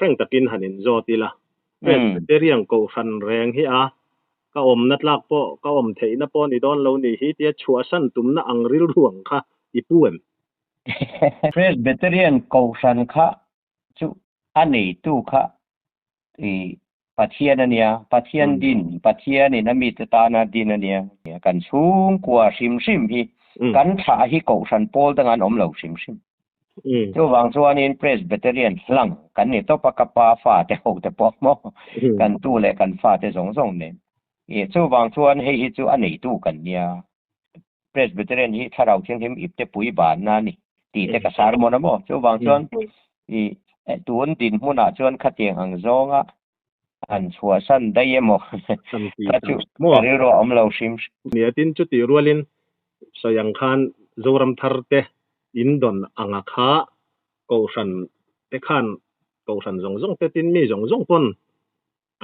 Frank takin han in zawt ila. Presbyterian kohhran reng hi a ka awmna tlak pawh ka awm theihna pawh ni dawn lo ni hi tia chhuahsan tumna ang rilru ang kha i pu em? Presbyterian kohhran kha chu a neitu kha i Pathian a nia, Pathian din, Pathianin a mite tana din a nia. Kan chhungkua hrim hrim hi kan thlah hi kohhran pawl dang an awm lo hrim hrim. Chuvang chuanin Presbyterian hlang kan ni tawp a, ka pa fate ho te pawh maw, kan tu leh kan fate zawng zawng nen. Chuvang chuan hei hi chu a neitu kan nia. Presbyterian hi Thlarau Thianghlim ipte pui banna a ni tih te ka sermon a maw? Chuvang chuan i tun dinhmunah chuan khatiang ang zawnga han chhuahsan daih emaw kha chu ka rilru a awm lo hrim hrim. Nia, tin chutih rualin sawi ang khan Zoram thar te in dawn anga kha Kohhran te khan Kohhran zawng zawng te tin mi zawng zawng pawn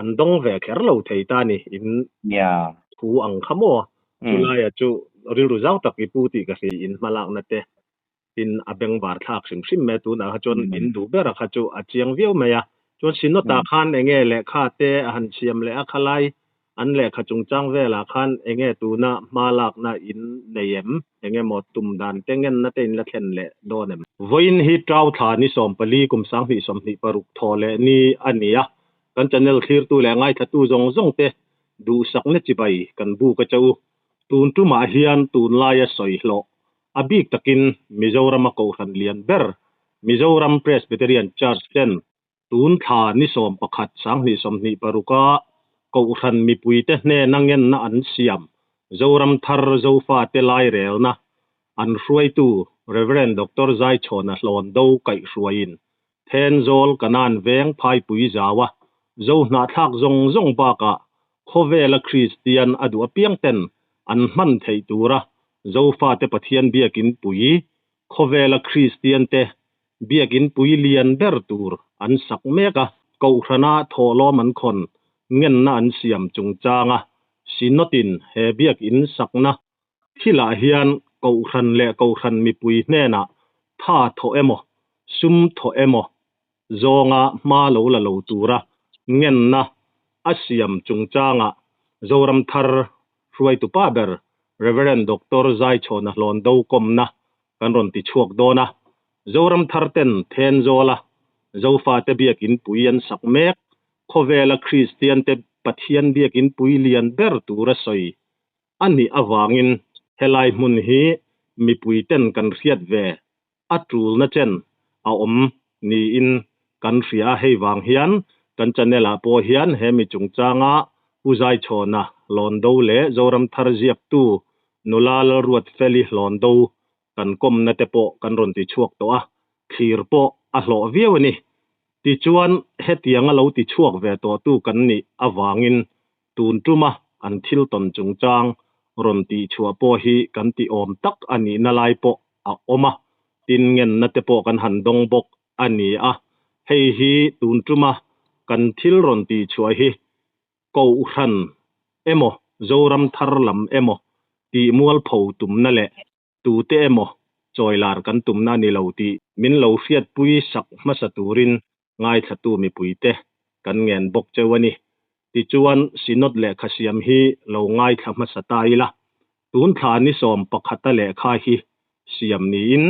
An dawng ve kher lo thei ta ni in thu ang kha maw? Chulaia chu rilru zau tak i pu tih ka hria in hmalakna te tin a bengvar thlak hrim hrim mai a, tunah kha chuan in duh ber a kha chu a chiang viau mai a. Chuan Synod ah khan enge lehkha te a han siam leh a khalai an lehkha chungchang velah khan enge tuna hma lakna in nei em? Enge maw tum dan te ngenna te in la thlen leh dawn em? Vawiin hi Tau thla ni 14 kum 2026 thaw leh ni a ni a, Kan channel thlirtu leh ngaithlatu zawng zawng te duhsakna chibai kan buk a che u. Tun tumah hian tunlaia sawi hlawh a bik takin Mizorama Kohhran lian ber Mizoram Presbyterian Church ten tun thla ni 11 2026 a Kohhran mipuite hnena ngenna an siam Zoram thar Zofate lairelna an hruaitu Rev. Doctor Zaichhawna Hlawndo kaihhruaiin Thenzawl Kanan veng phaipui zau a, zo hnahthlak zawng zawng bakah khawvela Kristian a duh apiang ten an hman theih tura Zofate Pathian biakin pui, khawvela Kristian te biakin pui lian ber tur an sak mek a, Kohhrana thawhlawm an khawn ngenna an siam chungchanga Synod-in he biakin sakna Thilah hian Kohhran leh Kohhran mipui hnenah tha thawh emaw, sum thawh emaw zawnga hma lo la lo tura ngenna a siam chungchangah Zoram Thar hruaitu pa ber Rev. Doctor Zaichhawna Hlawndo kawmna kan rawn ti chhuak dawn a. Zoram Thar ten Thenzawla Zofate biakin pui an sak mek, khawvela Kristiante Pathian biakin pui lian ber tura sawi A nih avangin helai hmun hi mipui ten kan hriat ve a tulna chen a awm niin kan hria a, hei vang hian kan channel ah pawh hian he mi chungchanga Pu Zaichhawna Hlawndo leh Zoram Thar ziaktu nula Lalruatfeli Hlawndo kan kawmna te pawh kan rawn ti chhuak tawh a, thlir pawh a hlawh viau a ni. Tichuan hetianga lo ti chhuak ve tawhtu kan nih avangin Tun tuma an thil tawn chungchang rawn tihchhuah pawh hi kan ti awm tak a nihna lai pawh a awm a, tin ngenna te pawh kan han dawng bawk a ni a. Hei hi tun tuma kan thil rawn tihchhuah hi Kohhran emaw Zoram thar lam emaw tih mualpho tumna leh tute emaw chawilar kan tumna a ni lo tih min lo hriatpui sak hmasa turin ngaithlatu mipuite kan ngen bawk cheu a ni. Tichuan, Synod lehkha siam hi lo ngaithla hmasa ta ila, tun thla ni 11 a lehkha hi siam niin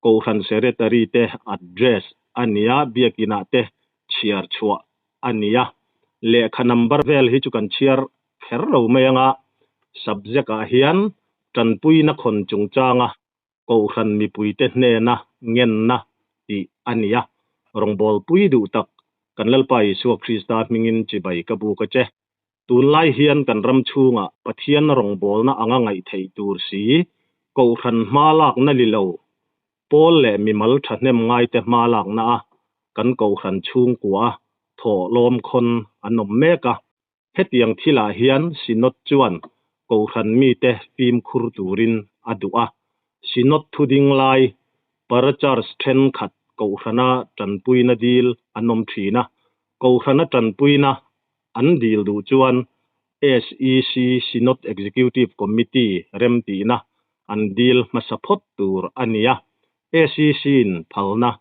Kohhran Secretary te address a nia, biakinah te chhiar chhuah a nia. Lehkha number vel hi chu kan chhiar kher lo mai anga, subject ah hian tanpuina khawn chungchanga Kohhran mipuite hnena ngenna tih a ni a, rawngbawlpui duh tak kan Lalpa Isua Krista hmingin chibai ka buk a che. Tunlai hian kan ram chhungah Pathian rawngbawlna anga ngaih theih tur si, Kohhran hma lakna li lo, pawl leh mimal thahnem ngaite hma lakna a kan Kohhran chhungkua thawh lawmkhawn an awm mek a. Hetiang thilah hian Synod chuan Kohhran mite fimkhur turin a duh a. Synod thuding lai Parachurch thenkhat Kohhrana tanpuina dil an awm thin a. Kohhrana tanpuina an dil duh chuan SEC Synod Executive Committee remtihna an dil hmasa phawt tur a ni a. SEC-in phalna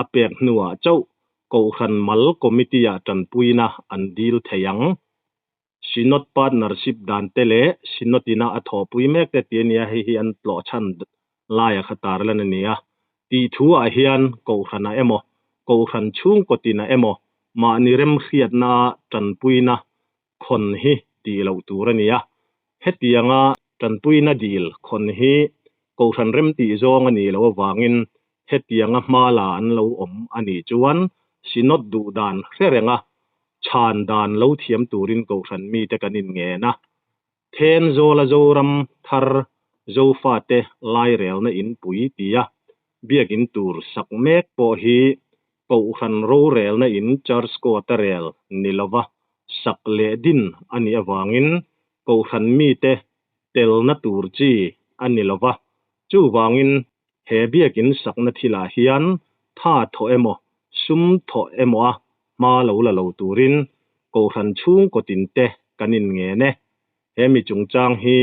a pek hnuah chauh. Kohhran mal Committee-ah tanpuina an dil thei ang. Synod Partnership dan te leh Synod ina a thawhpui mek te tih a nia, hei hi an tlawh chhan laia kha tarlan a ni a. Tih thu ah hian Kohhranah emaw, Kohhran chhungkaw tinah emaw mahni remhriatna tanpuina khawn hi tih loh tur a ni a. Hetianga tanpuina dil khawn hi Kohhran remtih zawng a nih loh avangin hetianga hma la an lo awm a nih chuan Synod duh dan hre renga chhan dan lo thiam turin Kohhran mite kan inngen a. Thenzawla Zoram thar Zofate lairelna inpui tia biakin tur sak mek pawh hi Kohhran rorelna in Church Court-a rel ni lova sak leh din a nih avangin Kohhran mite telna tur chi a ni lova, chuvangin he biakin sakna thilah hian tha thawh emaw sum thawh emaw a hma lo la lo turin Kohhran chhungkaw tinte kan inngen e. He mi chungchang hi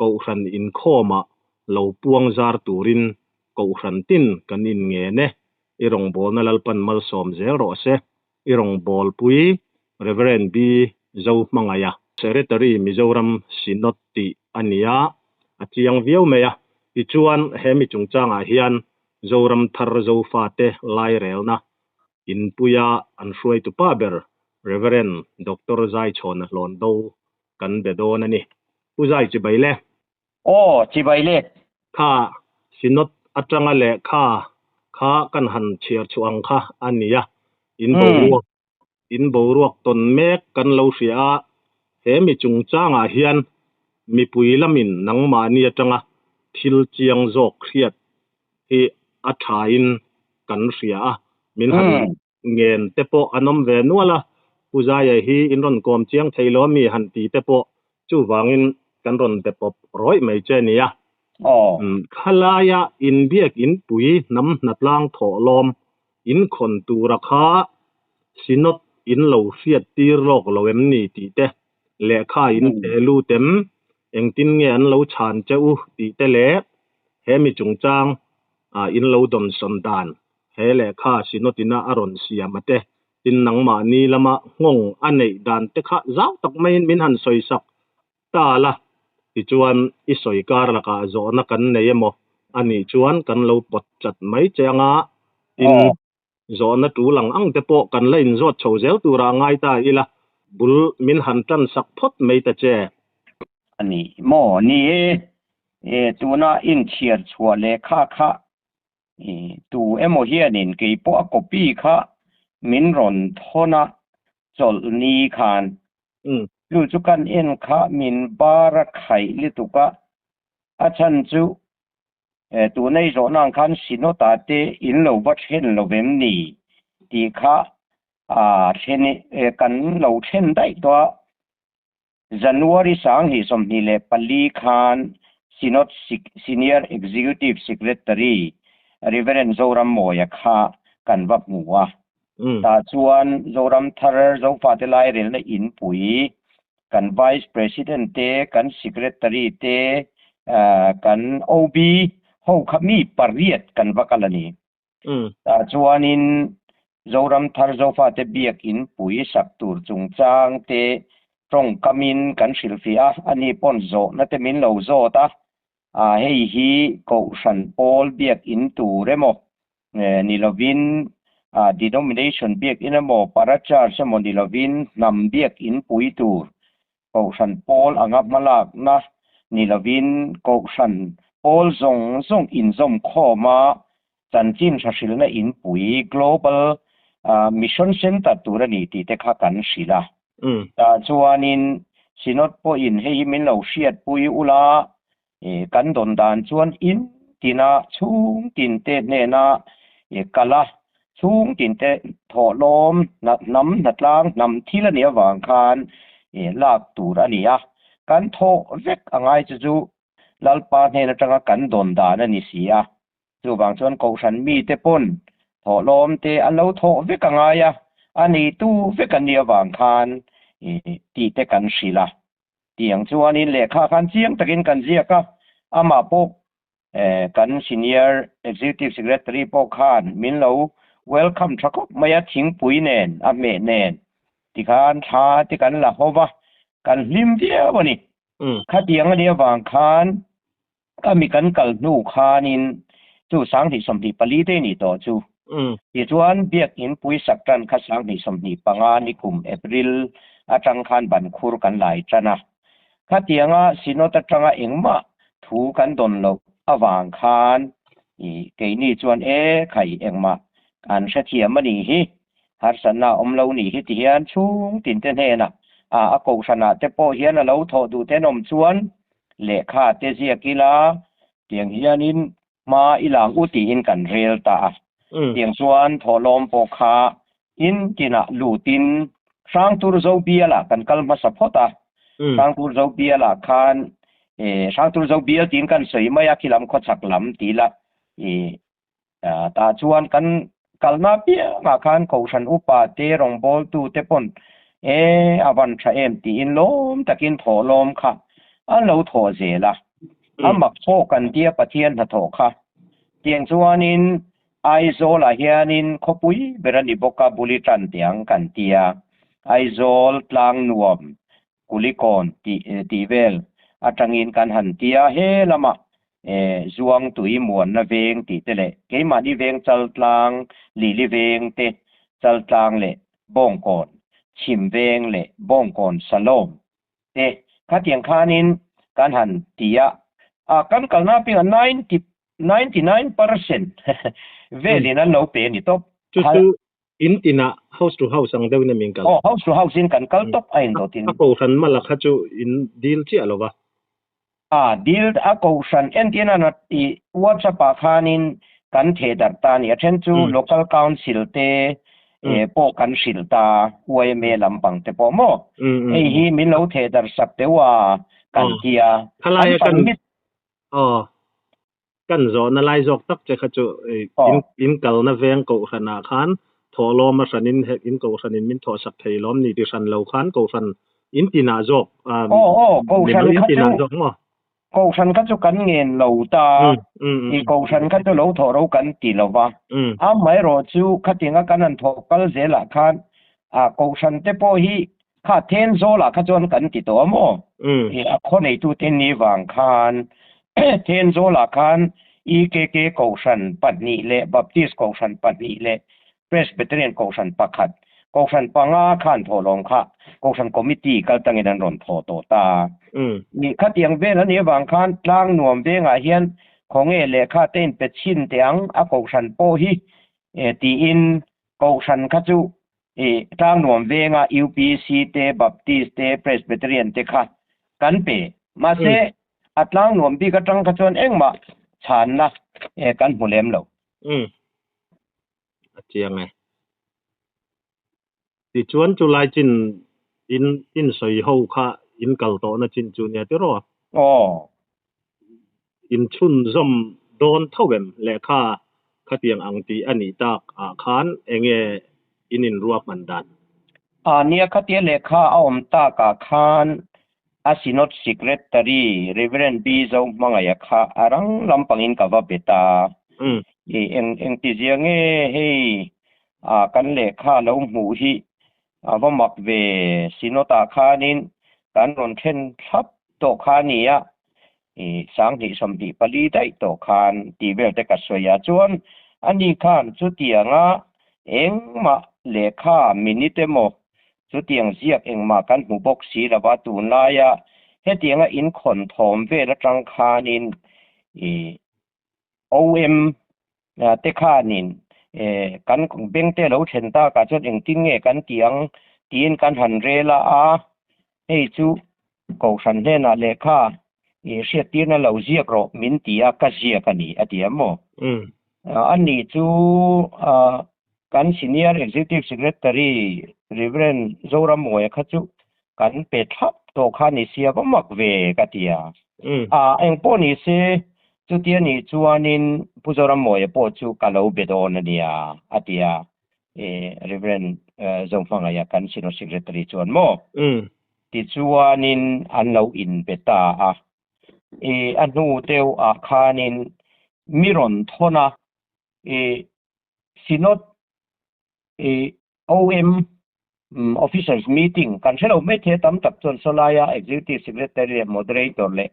Kohhran inkhawmah lo puang zar turin Kohhran tin kan inngen e. I rawngbawlna Lalpan malsawm zel rawh se. I rawngbawlpui Rev. B. Zohmangaia. Secretary Mizoram Synod tih a ni a, a chiang viau mai a. Tichuan he mi chungchangah hian Zoram thar Zofate lairelna inpuia an hruaitu pa ber Rev. Doctor Zaichhawna Hlawndo kan be dawn a ni. Pu Zai chibai le. Aw, chibai le. Kha Synod atanga lehkha kha kan han chhiar chhuah ang kha a ni a, in boruak in boruak tawn mek kan lo hria a, he mi chungchangah hian mipui lamin nangmahni atanga thil chiang zawk hriat hi a thain kan hria a, min han ngen te pawh an awm ve nual a, Pu Zaia hi in rawn kawm chiang thei lo ami han ti te pawh chuvangin kan rawn be pawp rawih mai che nia. Khalaia inbiak inpui hnam hnatlang thawh lawm inkhawn tura kha Synod in lo hriat tir lawk lo em ni tih te, lehkha in theh lut em, engtin nge an lo chhan che u tih te leh he mi chungchang in lo dawnsawn dan He lehkha Synod-ina a rawn siam a te, tin nangmahni lama nghawng a neih dan te kha zau tak maiin min han sawi sak ta la, tichuan i sawi kar lakah zawhna kan nei emaw a nih chuan kan lo pawt chat mai che anga, tin zawhna tul ang ang te pawh kan la inzawt chho zel turah ngai ta ila, bul min han tan sak phawt mai ta che. A ni maw? Ni e, e tuna inchhiar chhuah lehkha kha Tu emaw hianin kei pawh a copy kha min rawn thawn a chawlh ni khan. Chu chu kan en kha min bar a khaih lutuk a, a chhan chu tuna i zawhna ang khan Synod-ah te in lo va thlen lo vem ni tih kha thlen kan lo thlen daih tawh a. January 2024 khan Synod Senior Executive Secretary Rev. Zoram Mawia kha kan va hmu a. Tah chuan Zoram Thar Zofate Lairelna Inpui kan Vice President te, kan Secretary te, kan OB ho kha mi pariat kan va kal a ni. Tah chuanin Zoram Thar Zofate Biak Inpui sak tur chungchang te tawngkamin kan hrilhfiah a, ani pawn zawhna te min lo zawt a, hei hi Kohhran Pawl Biak In tur emaw ni lovin Denomination Biak In emaw Para-Church emaw ni lovin Hnam Biak Inpui tur Kohhran pawl anga hmalakna ni lovin Kohhran pawl zawng zawng inzawm khawma chanchin hrahrilna inpui, Global Mission Centre tur a ni tih te kha kan hrilh a. Tah chuanin Synod pawhin hei hi min lo hriatpui ula, kan dawn dan chuan in tina chhung tinte hnena kal a, chhung tinte thawhlawm hnam hnatlang hnam thil a nih avang khan lak tur a ni a. Kan thawh vek a ngai chu chu Lalpa hnen atanga kan dawn dan a ni si a. Chuvang chuan Kohhran mite pawn thawhlawm te an lo thawh vek a ngai a, a neitu vek an nih avang khan tih te kan hrilh a. Tiang chuanin lehkha khan chiang takin kan ziak a, amah pawh kan Senior Executive Secretary pawh khan min lo Welcome tha khawp mai a, thingpui nen, a hmeh nen tikhan thla te kan la ho va, kan hlim viau a ni. Khatiang a nih avang khan ka mi kan kal hnu khanin chu 2024 te nih tawh chu. Tichuan Biakin puisak tan kha 2025 ni kum April atang khan ban khur kan lai tan a. Khatianga Synod atanga engmah thu kan dawn loh avang khan keini chuan e khai engmah an hrethiam a nih hi, harsatna a awm lo nih hi ti hian chhung tin te hnenah a kohhranah te pawh hian a lo thawh duh te an awm chuan lehkha te ziak ila tiang hianin hma i lang u tiin kan rel ta a. Tiang chuan thawhlawm pawh kha in tinah lutin Hrangturzo bialah kan kal hmasa phawt a. Hrangturzo bialah khan Hrangturzo bial tiin kan sawi mai a, khilam khawchhak lam ti ila Tah chuan kan kalna piangah khan Kohhran upa te rawngbawltu te pawn e a van tha em tiin lawm takin thawhlawm kha an lo thawh zel a. A mak pawh kan tia Pathian hnathawh kha. Tiang chuanin Aizawlah hianin khawpui ber a ni bawk a buli tan tiang kan tia. Aizawl tlang nuam Kulikawn tih tih vel atangin kan han ti a, he lamah Zuang tui muanna veng tih te leh keimahni veng Chaltlang, Lili veng te, Chaltlang leh Bawngkawn, Chhim veng leh Bawngkawn Salawm te khatiang khanin kan han ti a, kan kalna apiangah 90 99% velin an lo pe a ni tawp. Chu chu in tinah house to house ang deuhin a min kal. Aw, house to house in kan kal tawp a indawtin. A kohhran mala kha chu in dil chiah lo va. A, dil a kohhran entirna na i WhatsApp ah khanin kan theh darh ta a ni. A then chu local council te pawh kan hrilh ta, yma lampang te pawh maw? Hei hi min lo theh darh sak teuh a kan ti a. An fan Aw, kan zawhna lai zawk tak che kha chu in kalna veng kohhranah khan thawhlawm a hranin in kohhranin min thawhsak thei lawm ni ti hran lo khan kohhran in tinah zawk mimal in tinah zawk maw? Kohhran kha chu kan ngen lo ta, i kohhran kha chu lo thawh ro kan ti lo va, amaherawhchu khatinga kan han thawh kal zelah khan kohhran te pawh hi Kha Thenzawlah kha chuan kan ti tawh a maw? A khaw neitute ni vang khan Thenzawlah khan EKK Kohhran pahnih leh Baptist Kohhran pahnih leh Presbyterian Kohhran pakhat, Kohhran panga khan thawhlawm kha Kohhran Committee kal tangin an rawn thawh tawh ta. Khatiang vel a nih avang khan tlang nuam vengah hian khawnge lehkha te inpe chhin teh ang a Kohhran pawh hi tiin Kohhran kha chu I Tlangnuam venga UPC te, Baptist te, Presbyterian te kha kan pe. Mahse, a tlangnuam bik atang kha chuan engmah chhanna kan hmu lem lo. Umm. A chiang e. Tichuan chulai chin in in sawi ho kha in kal tawhna chin chu nia tiraw? Aw. Inchhunzawm dawn tho em? Lehkha khatiang ang tih a nih tak ah khan enge in inruahman dan? A nia khatia lehkha a awm tak ah khan a Synod Secretary Rev. B. Zohmangaia kha a rang lampangin ka va bet a. I eng engtizia nge hei a kan lehkha lo hmuh hi a va mak ve Synod ah khanin kan rawn thlen thlap tawh kha a ni a. I 2024 daih tawh khan tih vel te ka sawi a, chuan ani khan chutianga engmah lehkha minute emaw chutiang ziak engmah kan hmu bawk si lo va, tunlaia hetianga inkhawn thawm vel atang khanin i OM te khanin kan beng te lo thlen takah chuan engtin nge kan tih ang tiin kan han rel a, a hei chu Kohhran hnenah lehkha i hriattirna lo ziak rawh min ti a, ka ziak a ni a ti a maw? Ani chu kan Senior Executive Secretary Reverend Zoramawia kha chu kan pe thlap tawh kha ni sia va mak ve ka ti a. Engpawh ni se chutia nih chuanin Pu Zoramawia pawh chu ka lo be dawn a nia a ti a. Reverend Zohmangaia kan Synod Secretary chuan maw? Tichuanin an lo inbe ta a. A hnu deuh ah khanin mi rawn thawn a, Synod I OM Officers Meeting kan hre lo mai thei a, tam tak chuan sawlaia Executive Secretary leh Moderator leh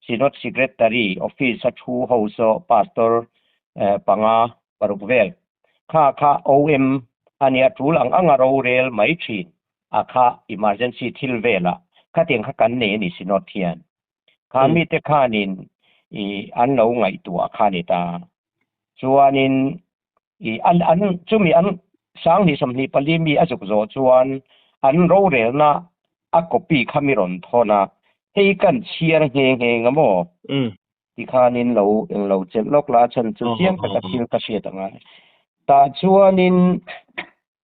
Synod Secretary Office a thu ho saw Pastor panga paruk vel kha kha OM a nia tul ang anga rorel mai thin a kha emergency thil velah khatiang kha kan nei a ni Synod hian. Kha mite khanin i an lo ngaihtuah kha ni ta. Chuanin i an an chumi an 2024 mi a zuk zawh chuan an rorelna a copy kha mi rawn thawn a, hei kan chhiar nghe nghe nga maw? Tikhanin lo englo chelh lawk la a chhan chu chiang taka thil ka hriat ang a. Tah chuanin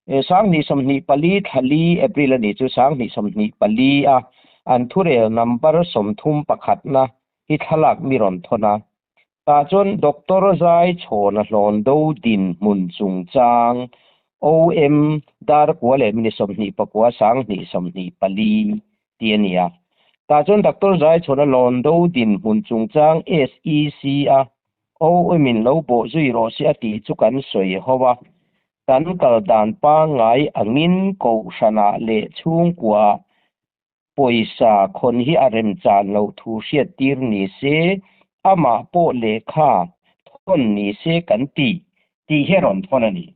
2024 thla li April a nih chu 2024 a an thurel number 31 na hi thlalak mi rawn thawn a. Tah chuan Doctor Zai Chhawna hlawn do dinhmun chungchang OM dar kua leh minute 29 2024 tih a ni a. Tah chuan Doctor Zai Chhawna hlawn do dinhmun chungchang SEC a OM in lo bawh zui rawh se a tih chu kan sawi ho a. Kan kal dan pangngai angin kohhranah leh chhungkuaah pawisa khawn hi a remchan loh thu hriattir ni se, amah pawh lehkha thawn ni se kan ti tih hi a rawn thawn a ni.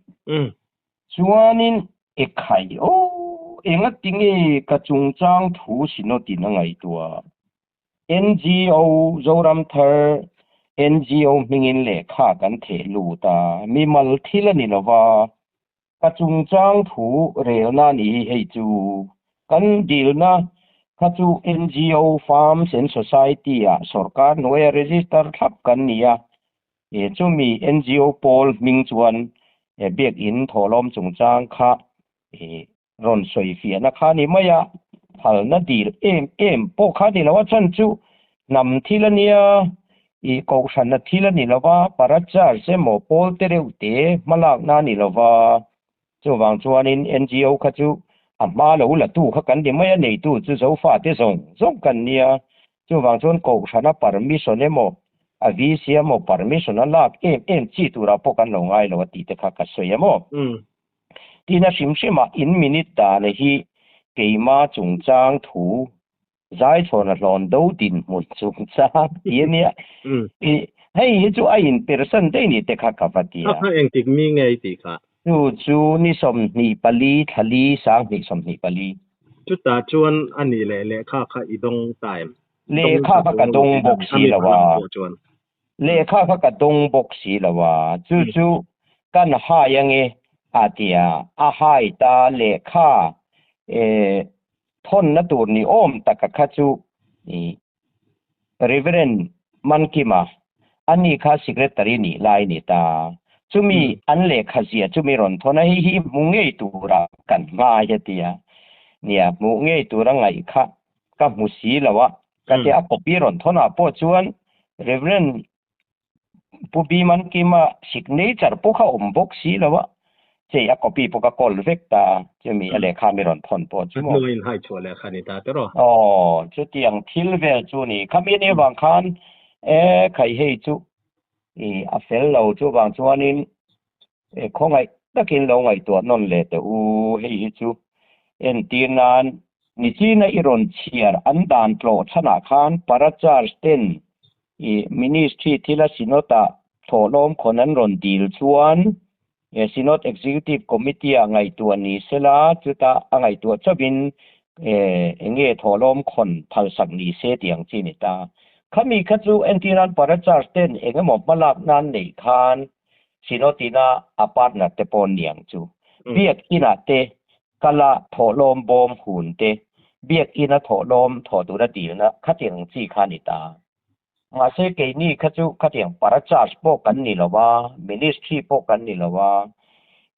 Chuanin ekhai aw, engatinge ka chungchang thu Synod-in a ngaihtuah? NGO Zoramthar NGO hmingin lehkha kan theh lut a, mimal thil a ni lova, Ka chungchang thu relna a ni hi hei chu. Kan dilna kha chu NGO, Farms and Society ah sorkar hnuaia register thlap kan ni a, chumi NGO pawl hming chuan biakinn thawhlawm chungchang kha rawn sawi fiahna kha a ni mai a, phalna dil em em pawh kha a ni lo a chhan chu hnam thil a nia, i kohhranna thil a ni lo va, para charge emaw pawl te reuh te hmalakna a ni lo va, chuvang chuanin NGO kha chu a hma lo la tu kha kan ni mai a, neitu chu Zofa te zawng zawng kan nia, chuvang chuan kohhrana permission emaw a VC emaw permission a lak em em chi turah pawh kan lo ngai lo a tih te kha ka sawi em aw. Tina hrim hrimah in minute dan hi keima chungchang thu zaichhawn a hlawn do dinhmun chungchang ti a nia. I hei hi chu a in persan daih ni te kha ka va ti a. Kha engtik mi nge i tih kha? Chu chu ni 24 thla li 2024. Chutah chuan a nih leh lehkha kha i dawng ta em? Lehkha kha ka dawng bawk si lo a. Lehkha kha ka dawng bawk si lo a, chu chu kan hai ange a ti a, a hai ta lehkha thawnna tur ni awm taka kha chu Reverend Mankima ani kha secretary nih lai ni ta, chumi an lehkha zia chumi rawn thawn a, hei hi hmu ngei tura kan ngai a ti a, nia hmuh ngei tura ngaih kha ka hmu si lo a, Ka ti a copy rawn thawn ah pawh chuan Reverend Pu Biman Kima signature pawh kha awm bawk si lo a, chei a copy pawh ka call vek ta chumi a lehkha mi rawn thawn pawh chu maw. A hnuaiin hai chhuah lehkha ni ta tiraw? Aw, chutiang thil vel chu ni. Khami ni avang khan e khai hei chu i a fel lo chuvang chuanin e khawngaih takin lo ngaihtuah nawn leh teh u, hei hi chu entir nan nichina i rawn chhiar an dan tlawh chhanah khan para charge ten i ministry thila synod ah thawhlawm khawn an rawn dil chuan e synod executive committee ah ngaihtuah ni sela chuta a ngaihtuah chauhin e enge thawhlawm khawn phalsak ni se tih ang chi ni ta. Khami kha chu entir nan para charge ten engemaw hmalak nan neih khan Sinotina a partner te pawh niang chu. Biak inah te kala thawhlawm bawm hun te, biak ina thawhlawm thawh tura dilna khatiang ang chi kha a ni ta. Mahse keini kha chu khatiang para charge pawh kan ni lo a, ministry pawh kan ni lo a,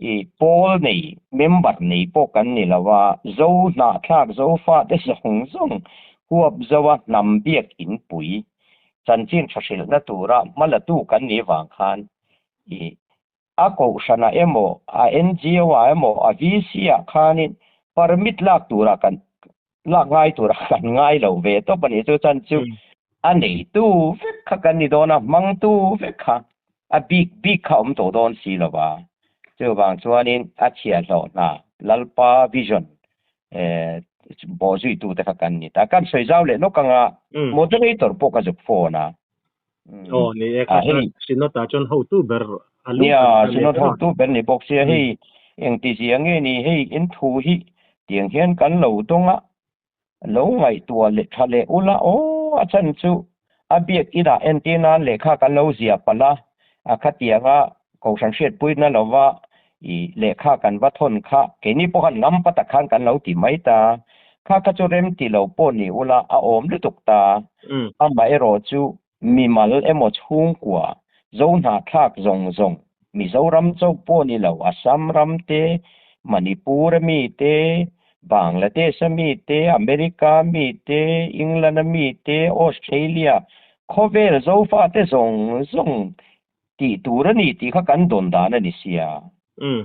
i pawl nei, member nei pawh kan ni lo a, zo hnahthlak, zo fate zawng zawng huap zo a hnam biak inpui chanchin tha hrilhna tura hma latu kan nih vang khan i a kohhranah emaw, a NGO ah emaw, a VC ah khanin permit lak tura kan lak ngai tura kan ngai lo ve tawp a ni. Chu chan chu a neitu vek kha kan ni dawn a, hmangtu vek kha a bik bik kha awm tawh dawn si lo va. Chuvang chuanin a chhiahhlawh hna Lalpa vision bawhzuitute kha kan ni ta. Kan sawi zau leh lawk anga moderator pawh ka zuk phone a. Aw ni e, kha Synod ah chuan hotu ber a lu Nia, Synod hotu ber ni bawk sia hei engtizia nge ni hei in thu hi tiang hian kan lo dawng a, lo ngaihtuah leh tha leh ula aw a chan chu a biak inah entir nan lehkha kan lo ziah palh a, a khatianga kohhran hriatpuina lova i lehkha kan va thawn kha keini pawh khan ngam patak khan kan lo ti mai ta, kha kha chu rem ti lo pawh ni ula a awm lutuk ta, amaherawh chu mimal emaw chhungkua zo hnahthlak zawng zawng Mizoram chauh pawh ni lo Assam ram te, Manipur a mi te, Bangladesh a mi te, America a mi te, England a mi te, Australia khawvel Zofate zawng zawng tih tur a ni tih kha kan dawn dan a ni sia.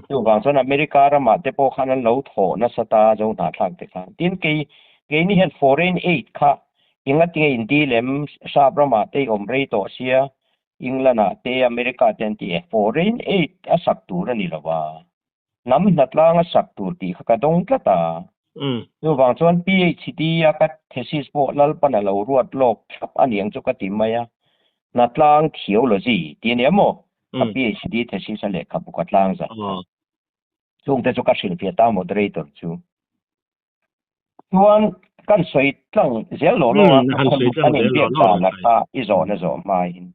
Chuvang chuan America ramah te pawh khan an lo thawh nasa ta zo hnahthlak te khan. Tin, kei keini hian foreign aid kha engatinge in dil em sap ramah te i awm rei tawh sia, England ah te America te an ti e, foreign aid a sak tur a ni lo va. Hnam hnatlang a sak tur tih kha ka dawng tlat a. Chuvang chuan PhD a ka thesis pawh Lalpan a lo ruat lawk thlap a niang chu ka ti mai a. Hnatlang theology tih a nia maw? Ka PhD thesis a lehkhabu ka tlang zat kha. Chungte chu ka hrilhfiah ta moderator chu. Chuan kan sawi tlang zel lawh lawh a, kan inbiak dan a kha i zawhna zawh hmain.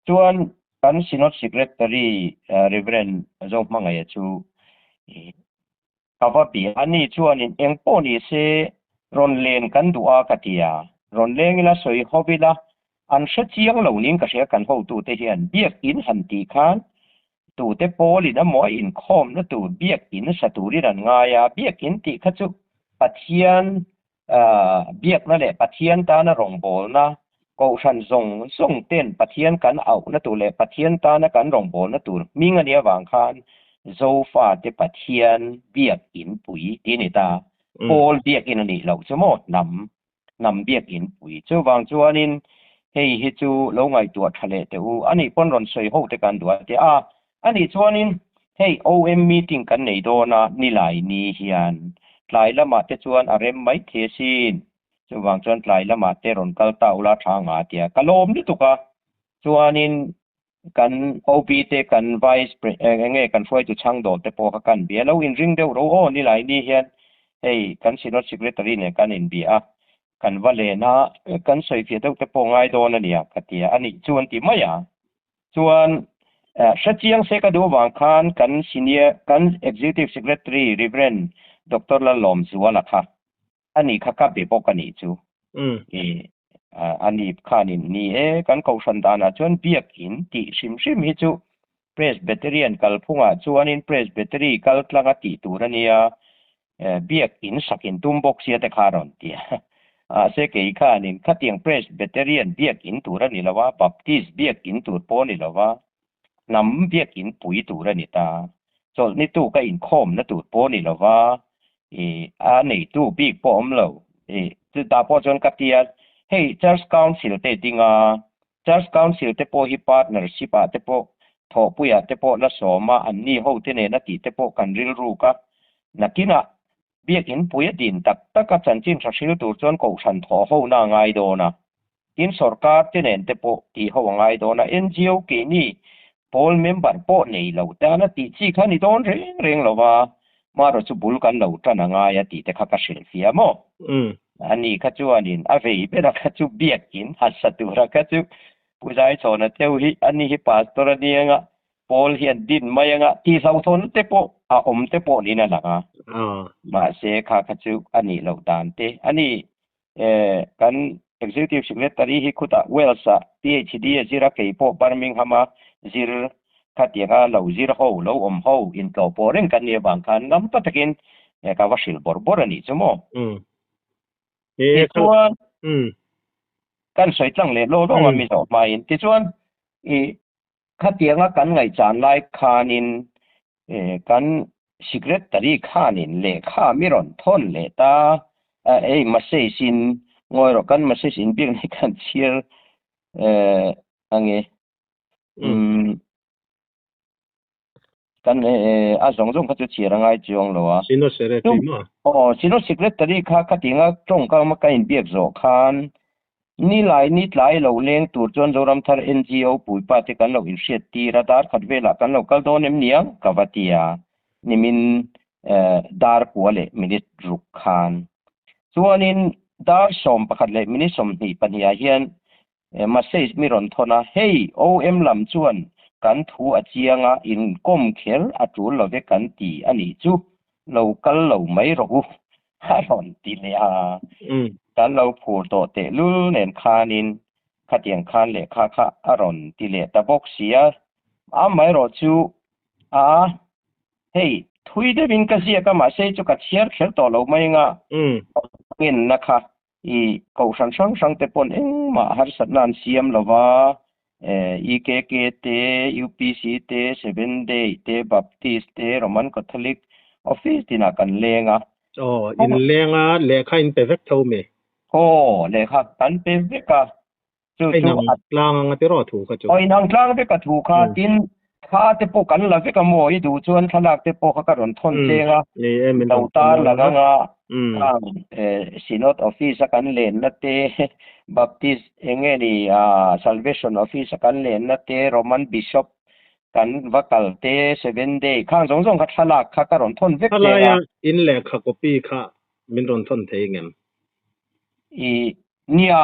Chuan kan Synod Secretary Reverend Zohmangaia chu ka va bia a, ani chuanin eng pawh ni se rawn len kan duh a ka ti a, rawn leng ila sawi ho ila, an hre chiang lo niin ka hria kan hotute hian biakin han tih khan Tute pawlin a maw inkhawmna tur biakin sa turin an ngai a, biakin tih kha chu Pathian biakna leh Pathian tana rawngbawlna, kohhran zawng zawng ten Pathian kan auhna tur leh Pathian tana kan rawngbawlna tur hming a nih avang khan Zofate Pathian biakin pui tih a ni ta. Pawl biakin a nih loh chu maw hnam hnam biakin pui. Chuvang chuanin hei hi chu lo ngaihtuah tha leh teh u. Ani pawn rawn sawi ho te kan duh a ti a. Ani chuanin hei OM meeting kan nei dawn a nilai ni hian tlai lamah te chuan a rem mai thei asin. Chuvang chuan tlai lamah te rawn kal ta ula tha nga a ti a. Ka lawm lutuk a. Chuanin kan OB te kan Vice eng nge kan hruaitu chhang dawl te pawh kha kan bia lo inring deuh ro aw nilai ni hian hei kan Synod Secretary nen kan inbia a, kan va len a, kan sawifiah deuh te pawh ngai dawn a nia ka ti a, a nih chu an ti mai a. Chuan hrechiang se ka duh avang khan kan Senior kan Executive Secretary Rev. Doctor Lalawmzuala kha a ni kha ka be bawk a nih chu. I a ni khanin ni e, kan kohhran danah chuan biakin tih hrim hrim hi chu Presbyterian kalphungah chuanin Presbytery kal tlanga tih tur a nia, biakin sakin tum bawk sia te kha a rawn ti a. Mahse kei khanin khatiang Presbyterian biakin tur a ni lo a, Baptist biakin tur pawh a ni lo va, hnam biakin pui tur a ni ta. Chawlhni tu ka inkhawmna tur pawh a ni lo va, i a neitu bik pawh a awm lo. I chutah pawh chuan ka ti a, hei Church Council te ding a, Church Council te pawh hi partnership ah te pawh thawhpuiah te pawh la sawm a, anni ho te nena tih te pawh kan rilruk a. Nakinah biakin pui a din tak tak a chanchin tha hril tur chuan kohhran thawh hona a ngai dawn a. Tin sorkar te nen te pawh tih ho a ngai dawn a, NGO keini pawl member pawh nei lo tan a tih chi kha ni dawn reng reng lo va, marawh chu bul kan lo tan a ngai a tih te kha ka hrilh fia maw? Ani kha chuanin a vei ber a kha chu biakin hasa tura kha chu Pu Zaichhawna teu hi ani hi pastor a ni anga pawl hian din mai anga tih hlauhthawnna te pawh a awm te pawh niin a lang a, mahse kha kha chu a nih loh dan te a ni. Kan Executive Secretary hi khutah Wales-ah PhD a zir a, kei pawh Birmingham-a zir khatianga lo zir ho, lo awm ho, intlawh pawh reng kan nih avang khan ngam pa takin ka va hrilh bawrh bawrh a nih chu maw. Tichuan, kan sawi tlang leh law lawng a mi zawh hmain. Tichuan, i khatianga kan ngaihchan lai khanin Kan secretary khanin lehkha mi rawn thawn leh ta a, hei message in ngawi rawh kan message in biak na hi kan chhiar ange. Kan a zawng zawng kha chu chhiar a ngai chuang lo a. Synod Secretary maw? Aw, Synod Secretary kha khatinga tawngkam a ka inbiak zawh khan Nilai ni tlai lo leng tur chuan Zoramthar NGO puipa te kan lo inhriat tir a, dar khat velah kan lo kal dawn em niang? ka va ti a, nimin dar kua leh minute ruk khan. Chuanin dar 11 leh minute 22 ah hian message mi rawn thawn a, hei OM lam chuan kan thu a chiang a, inkawm kher a tul lo ve kan ti a nih chu, lo kal lo mai rawh u a rawn ti leh a, kan lo phur tawh tehlul nen khanin khatiang khan lehkha kha a rawn ti leh ta bawk si a, amaherawh chu a hei thui deuhin ka ziak a mahse chu ka chhiar kher tawh lo mai anga ngenna kha i kohhran hrang hrang te pawn engmah harsatna an siam lo va, EKK te, UPC te, Seven Day te, Baptist te, Roman Catholic office tinah kan leng a. Aw, in leng a, lehkha in pe vek tho mi? Aw, lehkha kan pe vek a. Chu chu a tlang anga tiraw thu kha chu. Aw, inang tlang vek a thu kha, tin thla te pawh kan la vek a maw, i duh chuan thlalak te pawh kha ka rawn thawn cheng a, lo tar lang anga khang Synod Office a kan lenna te, Baptist eng nge ni Salvation Office a kan lenna te, Roman Bishop kan va kal te, Seven Day khang zawng zawng kha thlalak kha ka rawn thawn vek cheng a. Thlalai a in lehkha copy kha min rawn thawn thei ngem? I Nia,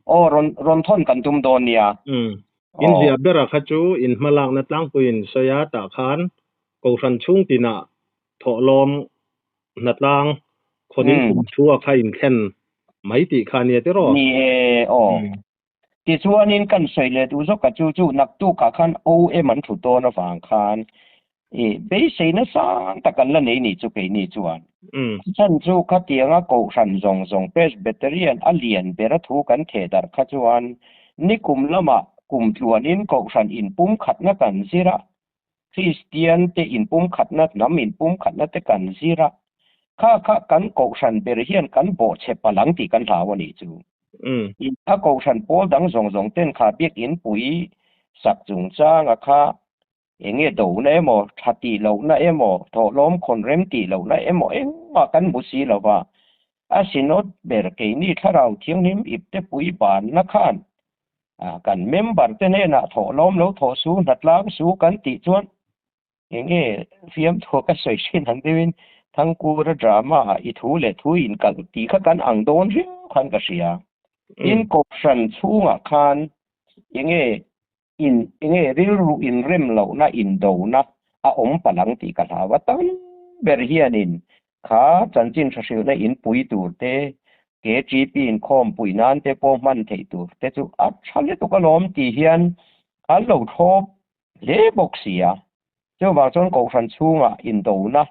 aw rawn rawn thawn kan tum dawn nia. Umm. In ziah bera kha chu in hmalakna tlangpuiin sawi a tah khan Kohhran chhung tinah thawhlawm hnatlang khawnin kum thu a kha in thlen mai tih kha nia tiraw? Ni e, aw. Tichuanin kan sawi leh duh zawk a chu chu naktukah khan OM an thut dawn avang khan I beisei nasa tak an la nei ni chu keini chuan. Chhan chu khatianga Kohhran zawng zawng Presbyterian a lian bera thu kan theh darh kha chuan nikum lamah kum tluanin Kohhran inpumkhatna kan zir a, Kristian te inpumkhatna, hnam inpumkhatna te kan zir a, kha kha kan Kohhran ber hian kan bawhchhe palh ang tih kan hlau a nih chu. A Kohhran pawl dang zawng zawng ten kha biakinn pui sak chungchanga kha Enge dohna emaw, tha tih lohna emaw, thawhlawm khawn rem tih lohna emaw engmah kan hmu si lo va. A Synod ber keini Thlarau Thianghlim ipte pui banna khan kan member te hnenah thawhlawm lo thawh su, hnatlang su kan tih chuan enge fiamthu ka sawi thin ang deuhin Thangkura drama ah i thu leh thu inkalh tih kha kan ang dawn riau khan ka hria. Tin, Kohhran chhungah khan enge In enge rilru inrem lohna indona a awm palh ang tih ka hlau a, tam ber hianin kha chanchin hrahrilhna inpui tur te, KTP inkhawm pui nan te pawh hman theih tur te chu a tha lutuk alawm tih hian an lo thlawp hle bawk si a. Chuvang chuan Kohhran chhungah indona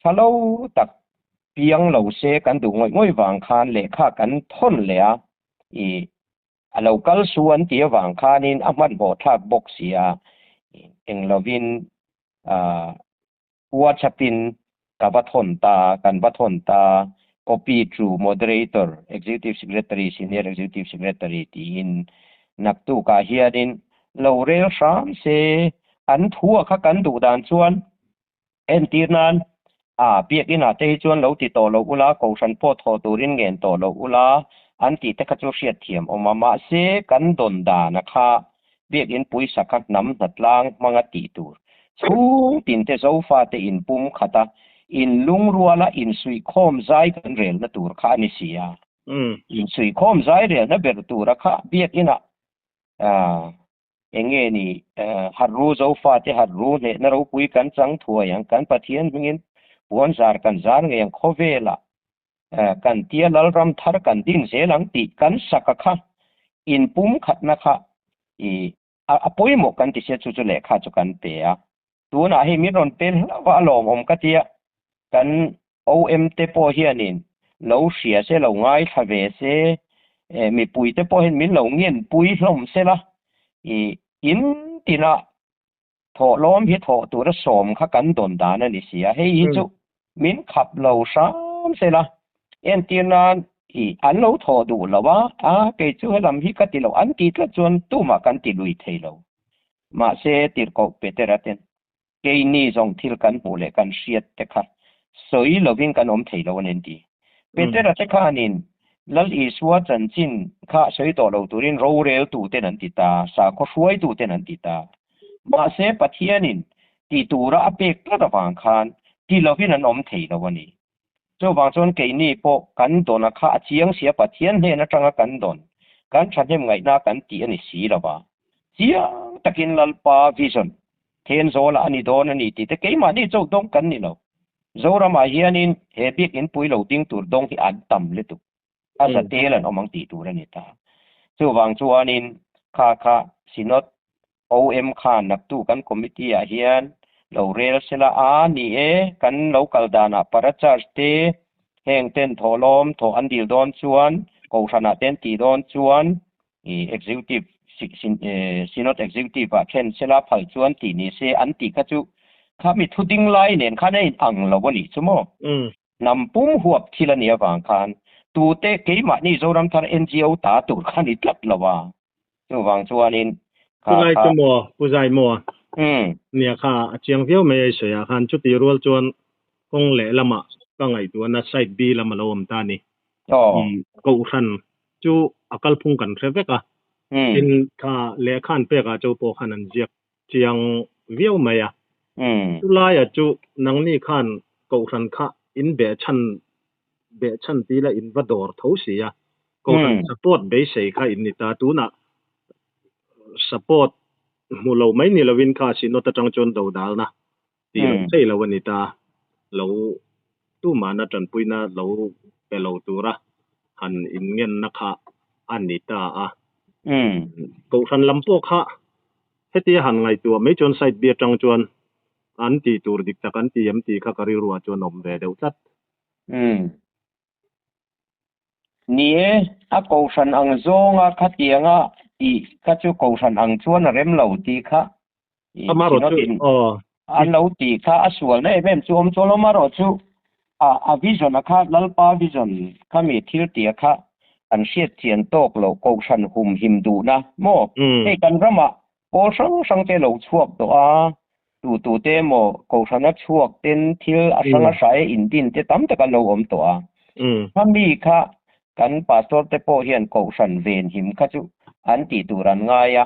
tha lo tak piang lo se kan duh ngawih ngawih vang khan lehkha kan thawn leh a, i A lo kal su an tih avang khanin a hmanhmawh thlak bawk si a, eng lovin WhatsApp-in ka va thawn ta, kan va thawn ta, copy to moderator, executive secretary, senior executive secretary tiin naktukah hianin lo rel hram se, an thu a kha kan duh dan chuan Entir nan, a biakinah te hi chuan lo ti tawh lo ula, kohhran pawh thawh turin ngen tawh lo ula, an tih te kha chu hriatthiam awm a. Mahse, kan dawn dana kha biakin puisa kha hnam hnatlang hmanga tih tur. Chhung tinte Zofate inpum khat a, inlungruala insuihkhawm zai kan relna tur kha a ni si a. Insuihkhawm zai relna ber tura kha biakinah Eng nge ni, Harru Zofate Harru hnehna ropui kan chang thuai ang, kan Pathian hmingin puan zar kan zar ngei ang, khawvelah kan tia Lalram thar kan din zel ang tih kan saka kha inpumkhatna kha i a pawimawh kan ti sia chu chu lehkha chu kan pe a. Tunah hei min rawn pel hlauh a, a lawmawm ka tia kan OM te pawh hianin lo hria se, lo ngaithla ve se, mipui te pawh hian min lo ngenpui hlawm se la, i in tina thawhlawm hi thawh tura sawm kha kan dawn dan a ni si a, hei hi chu min khap lo hram se la, entir nan i an lo thawh duh lo a, a kei chu helam hi ka ti lo an ti tlat chuan tumah kan ti lui thei lo, mahse tirhkoh Petera ten. Keini zawng thil kan hmuh leh kan hriat te kha sawi lovin kan awm thei lo a ni an ti. Petera te khanin Lal Isua chanchin kha sawi tawh lo turin roreltuten an ti ta, sakhaw hruaituten an ti ta. Mahse Pathianin ti tura a pek tlat avang khan ti lovin an awm thei lo a ni. Chuvang chuan keini pawh kan dawna kha a chiang sia Pathian hnen atanga kan dawn, kan thahnem ngaihna kan tih a ni si lo va. Chiang takin Lalpa vision Thenzawl a ni dawn a ni tih te keimahni chauh dawng kan ni lo. Zoramah hianin he biakinn pui lo ding tur dawng hi an tam lutuk. A za tel an awm ang tih tur a ni ta. Chuvang chuanin kha kha Synod OM khan naktu kan committee ah hian lo rel sela a ni e, kan lo kal danah para charge te heng ten thawhlawm thawh an dil dawn chuan kohhranah te an tih dawn chuan Executive Synod Executive ah thlen sela phal chuan tih ni se an tih kha chu kha mi thu ding lai nen khan a in ang lo a nih chu maw? Hnam pum huap thil a nih avang khan tute keimahni Zoram Thar NGO ta tur kha ni tlat lo a. Chuvang chuanin kha kha. Chulai chu maw Pu Zai maw? Nia kha a chiang viau mai a i sawi ah khan chutih rual chuan kawng lehlamah ka ngaihtuahna side B lam a lo awm ta a ni. Kohhran chu a kalphung kan hre vek a, tin kha lehkha an pekah chu pawh khan an ziak chiang viau mai a. Chulaia chu nangni khan kohhran kha in behchhan behchhan ti ila in va dawr tho si a, kohhran support beisei kha in ni ta, tunah support hmu lo mai ni lovin kha Synod atang chuan dodalna tih loh thei lo a ni ta, lo tumahna tanpuina lo pe lo tura han inngenna kha a ni ta a. Kohhran lam pawh kha hetia han ngaihtuah mai chuan side B atang chuan an tih tur dik tak an ti em tih kha ka rilruah chuan awm ve deuh tlat. Ni e, a kohhran ang zawnga khatianga tih kha chu kohhran ang chuan a rem lo tih kha Synod-in an lo tih kha a sualna em em chu awm chuan amaherawh chu a vision a kha Lalpa vision khami thil tia kha an hriat chian tawk loh kohhran humhim duhna maw? Hei kan ramah Pawl hrang hrang te lo chhuak tawh a, tu tu te emaw Kohhrana chhuak ten thil a hrang a hrai in din te tam tak an lo awm tawh a. Khami kha kan pastor te pawh hian Kohhran venhim kha chu an tih tur an ngai a,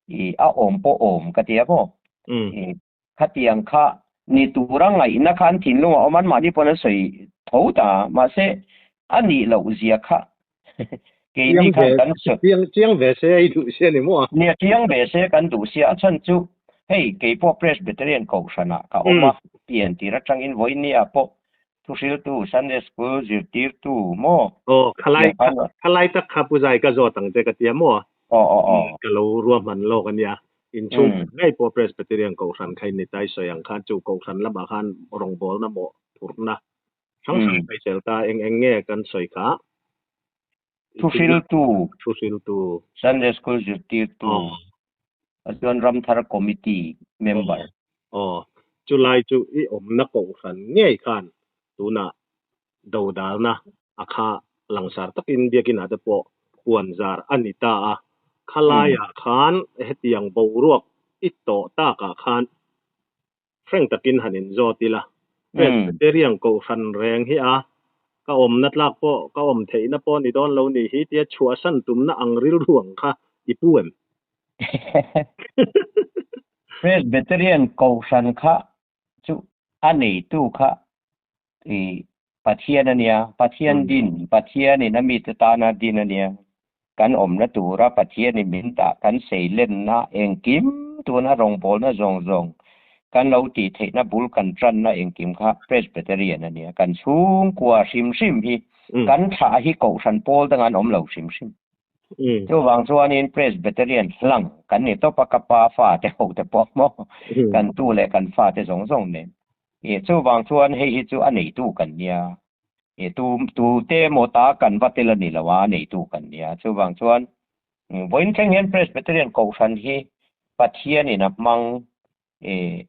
i a awm pawh awm ka ti a maw. Khatiang kha ni tura ngaihna kha an thinlung a awm a, anmahni pawn an sawi tho ta a, mahse a nih loh zia kha keini khan kan sawi. Chiang ve se a i duh sia ni maw? Nia, chiang ve se kan duh sia, a chhan chu hei keipawh Presbyterian Kohhranah ka awm a, pian tir atangin vawinia pawh thuhriltu, Sunday School zirtirtu maw? Aw, khalai tak kha Pu Zai ka zawt ang che ka tia maw? Aw aw aw. Ka lo ruahman lawk a nia. Inchhung ngei pawh Presbyterian Kohhran kha in ni ta i sawi ang khan chu Kohhran lamah khan rawngbawlna mawh phurhna hrang hrang ka i sel ta. Eng eng nge kan sawi kha? Thuhriltu. Thuhriltu. Sunday School zirtirtu. Chuan Ramthar Committee member. Aw. Chulai chu i awmna Kohhran ngei khan tunah dodalna a kha langsar takin biakin ah te pawh puan zar a ni ta a, khalaiah khan hetiang boruak i tawh takah khan frank takin han inzawt ila, Presbyterian Kohhran reng hi a ka awmna tlak pawh ka awm theihna pawh ni dawn lo ni hi tia chhuahsan tumna ang rilru ang kha i pu em? Presbyterian Kohhran kha chu a neitu kha i Pathian a nia, Pathian din, Pathianin a mite tana din a nia. Kan awmna tura Pathianin min dah kan seilenna engkim tuna rawngbawlna zawng zawng kan lo tih theihna bul kan tanna engkim kha Presbyterian a nia. Kan chhungkua hrim hrim hi kan thlah hi Kohhran pawl danga an awm lo hrim hrim. Chuvang chuanin Presbyterian hlang kan ni tawp a, ka pa fate ho te pawh maw kan tu leh kan fate zawng zawng nen. Ih chuvang chuan hei hi chu a neitu kan nia. Ih tu tute emaw ta kan va tel a ni lo a, a neitu kan nia. Chuvang chuan vawiin thleng hian Presbyterian Kohhran hi Pathianin a hmang ih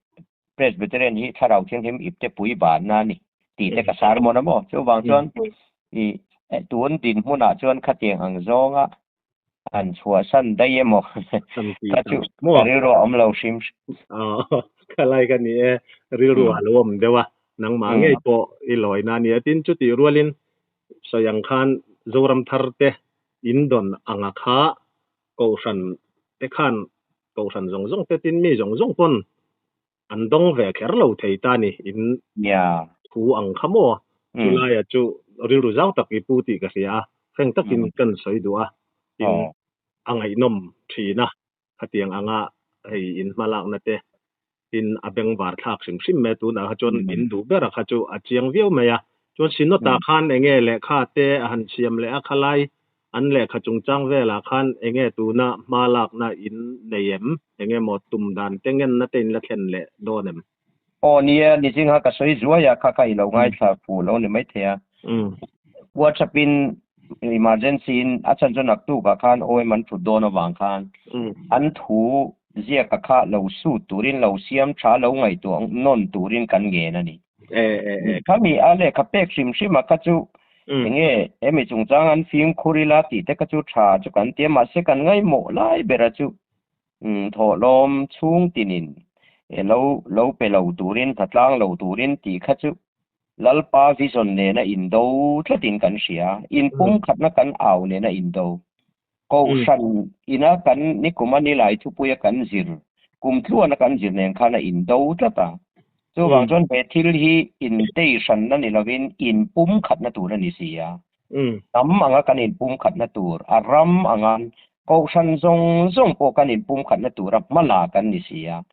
Presbyterian hi Thlarau Thianghlim ipte pui banna a ni tih te ka sermon a maw. Chuvang chuan ih tun dinhmunah chuan khatiang ang zawnga an chhuahsan daih emaw kha chu ka rilru a awm lo hrim hrim. Khalai ka ni e, rilru a lo awm deuh a, nangmah ngei pawh i lawina a ni a. Tin, chutih rualin sawi ang khan Zoram thar te in dawn anga kha Kohhran te khan Kohhran zawng zawng te tin mi zawng zawng pawn an dawng ve kher lo thei ta ni in thu ang kha maw? Chulaia chu rilru zau tak i pu tih ka hria a, hreng takin kan sawi duh a, tin a ngaihnawm thin a, khatiang anga hei in hmalakna te tin a bengvar thlak hrim hrim mai a, tunah kha chuan in duh ber a kha chu a chiang viau mai a, chuan Synod ah khan enge lehkha te a han siam leh a, khalai an lehkha chungchang velah khan enge tuna hma lakna in nei em? Enge maw tum dan te ngenna te in la thlen leh dawn em? Aw nia, nichin kha ka sawi zuai a, kha kha i lo ngaithla fu lo ni maithei a. WhatsApp in emergency in a chhan chu naktuk ah khan OM an thut dawn avang khan an thu ziaka kha lo sut turin lo siam tha lo ngaihtuah nawn turin kan ngen a ni. Khami a lehkha pek hrim hrim a kha chu enge hemi chungchang an fimkhur ila tih te kha chu tha chu kan ti a, mahse kan ngaihmawh lai bera chu thawhlawm chhung tinin lo lo pe lo turin hna tlang lo turin tih kha chu Lalpa vision nena indo tlatin kan hria, inpumkhatna kan au nena indo. Kohhran ina kan nikuma nilai thupuia kan zir, kum tluana kan zir nen khan a indo tlat a. Chuvang chuan he thil hi intei hranna ni lovin inpumkhatna tur a ni si a. Hnam anga kan inpumkhatna tur, a ram anga kohhran zawng zawng pawh kan inpumkhatna tura hmala kan ni si a.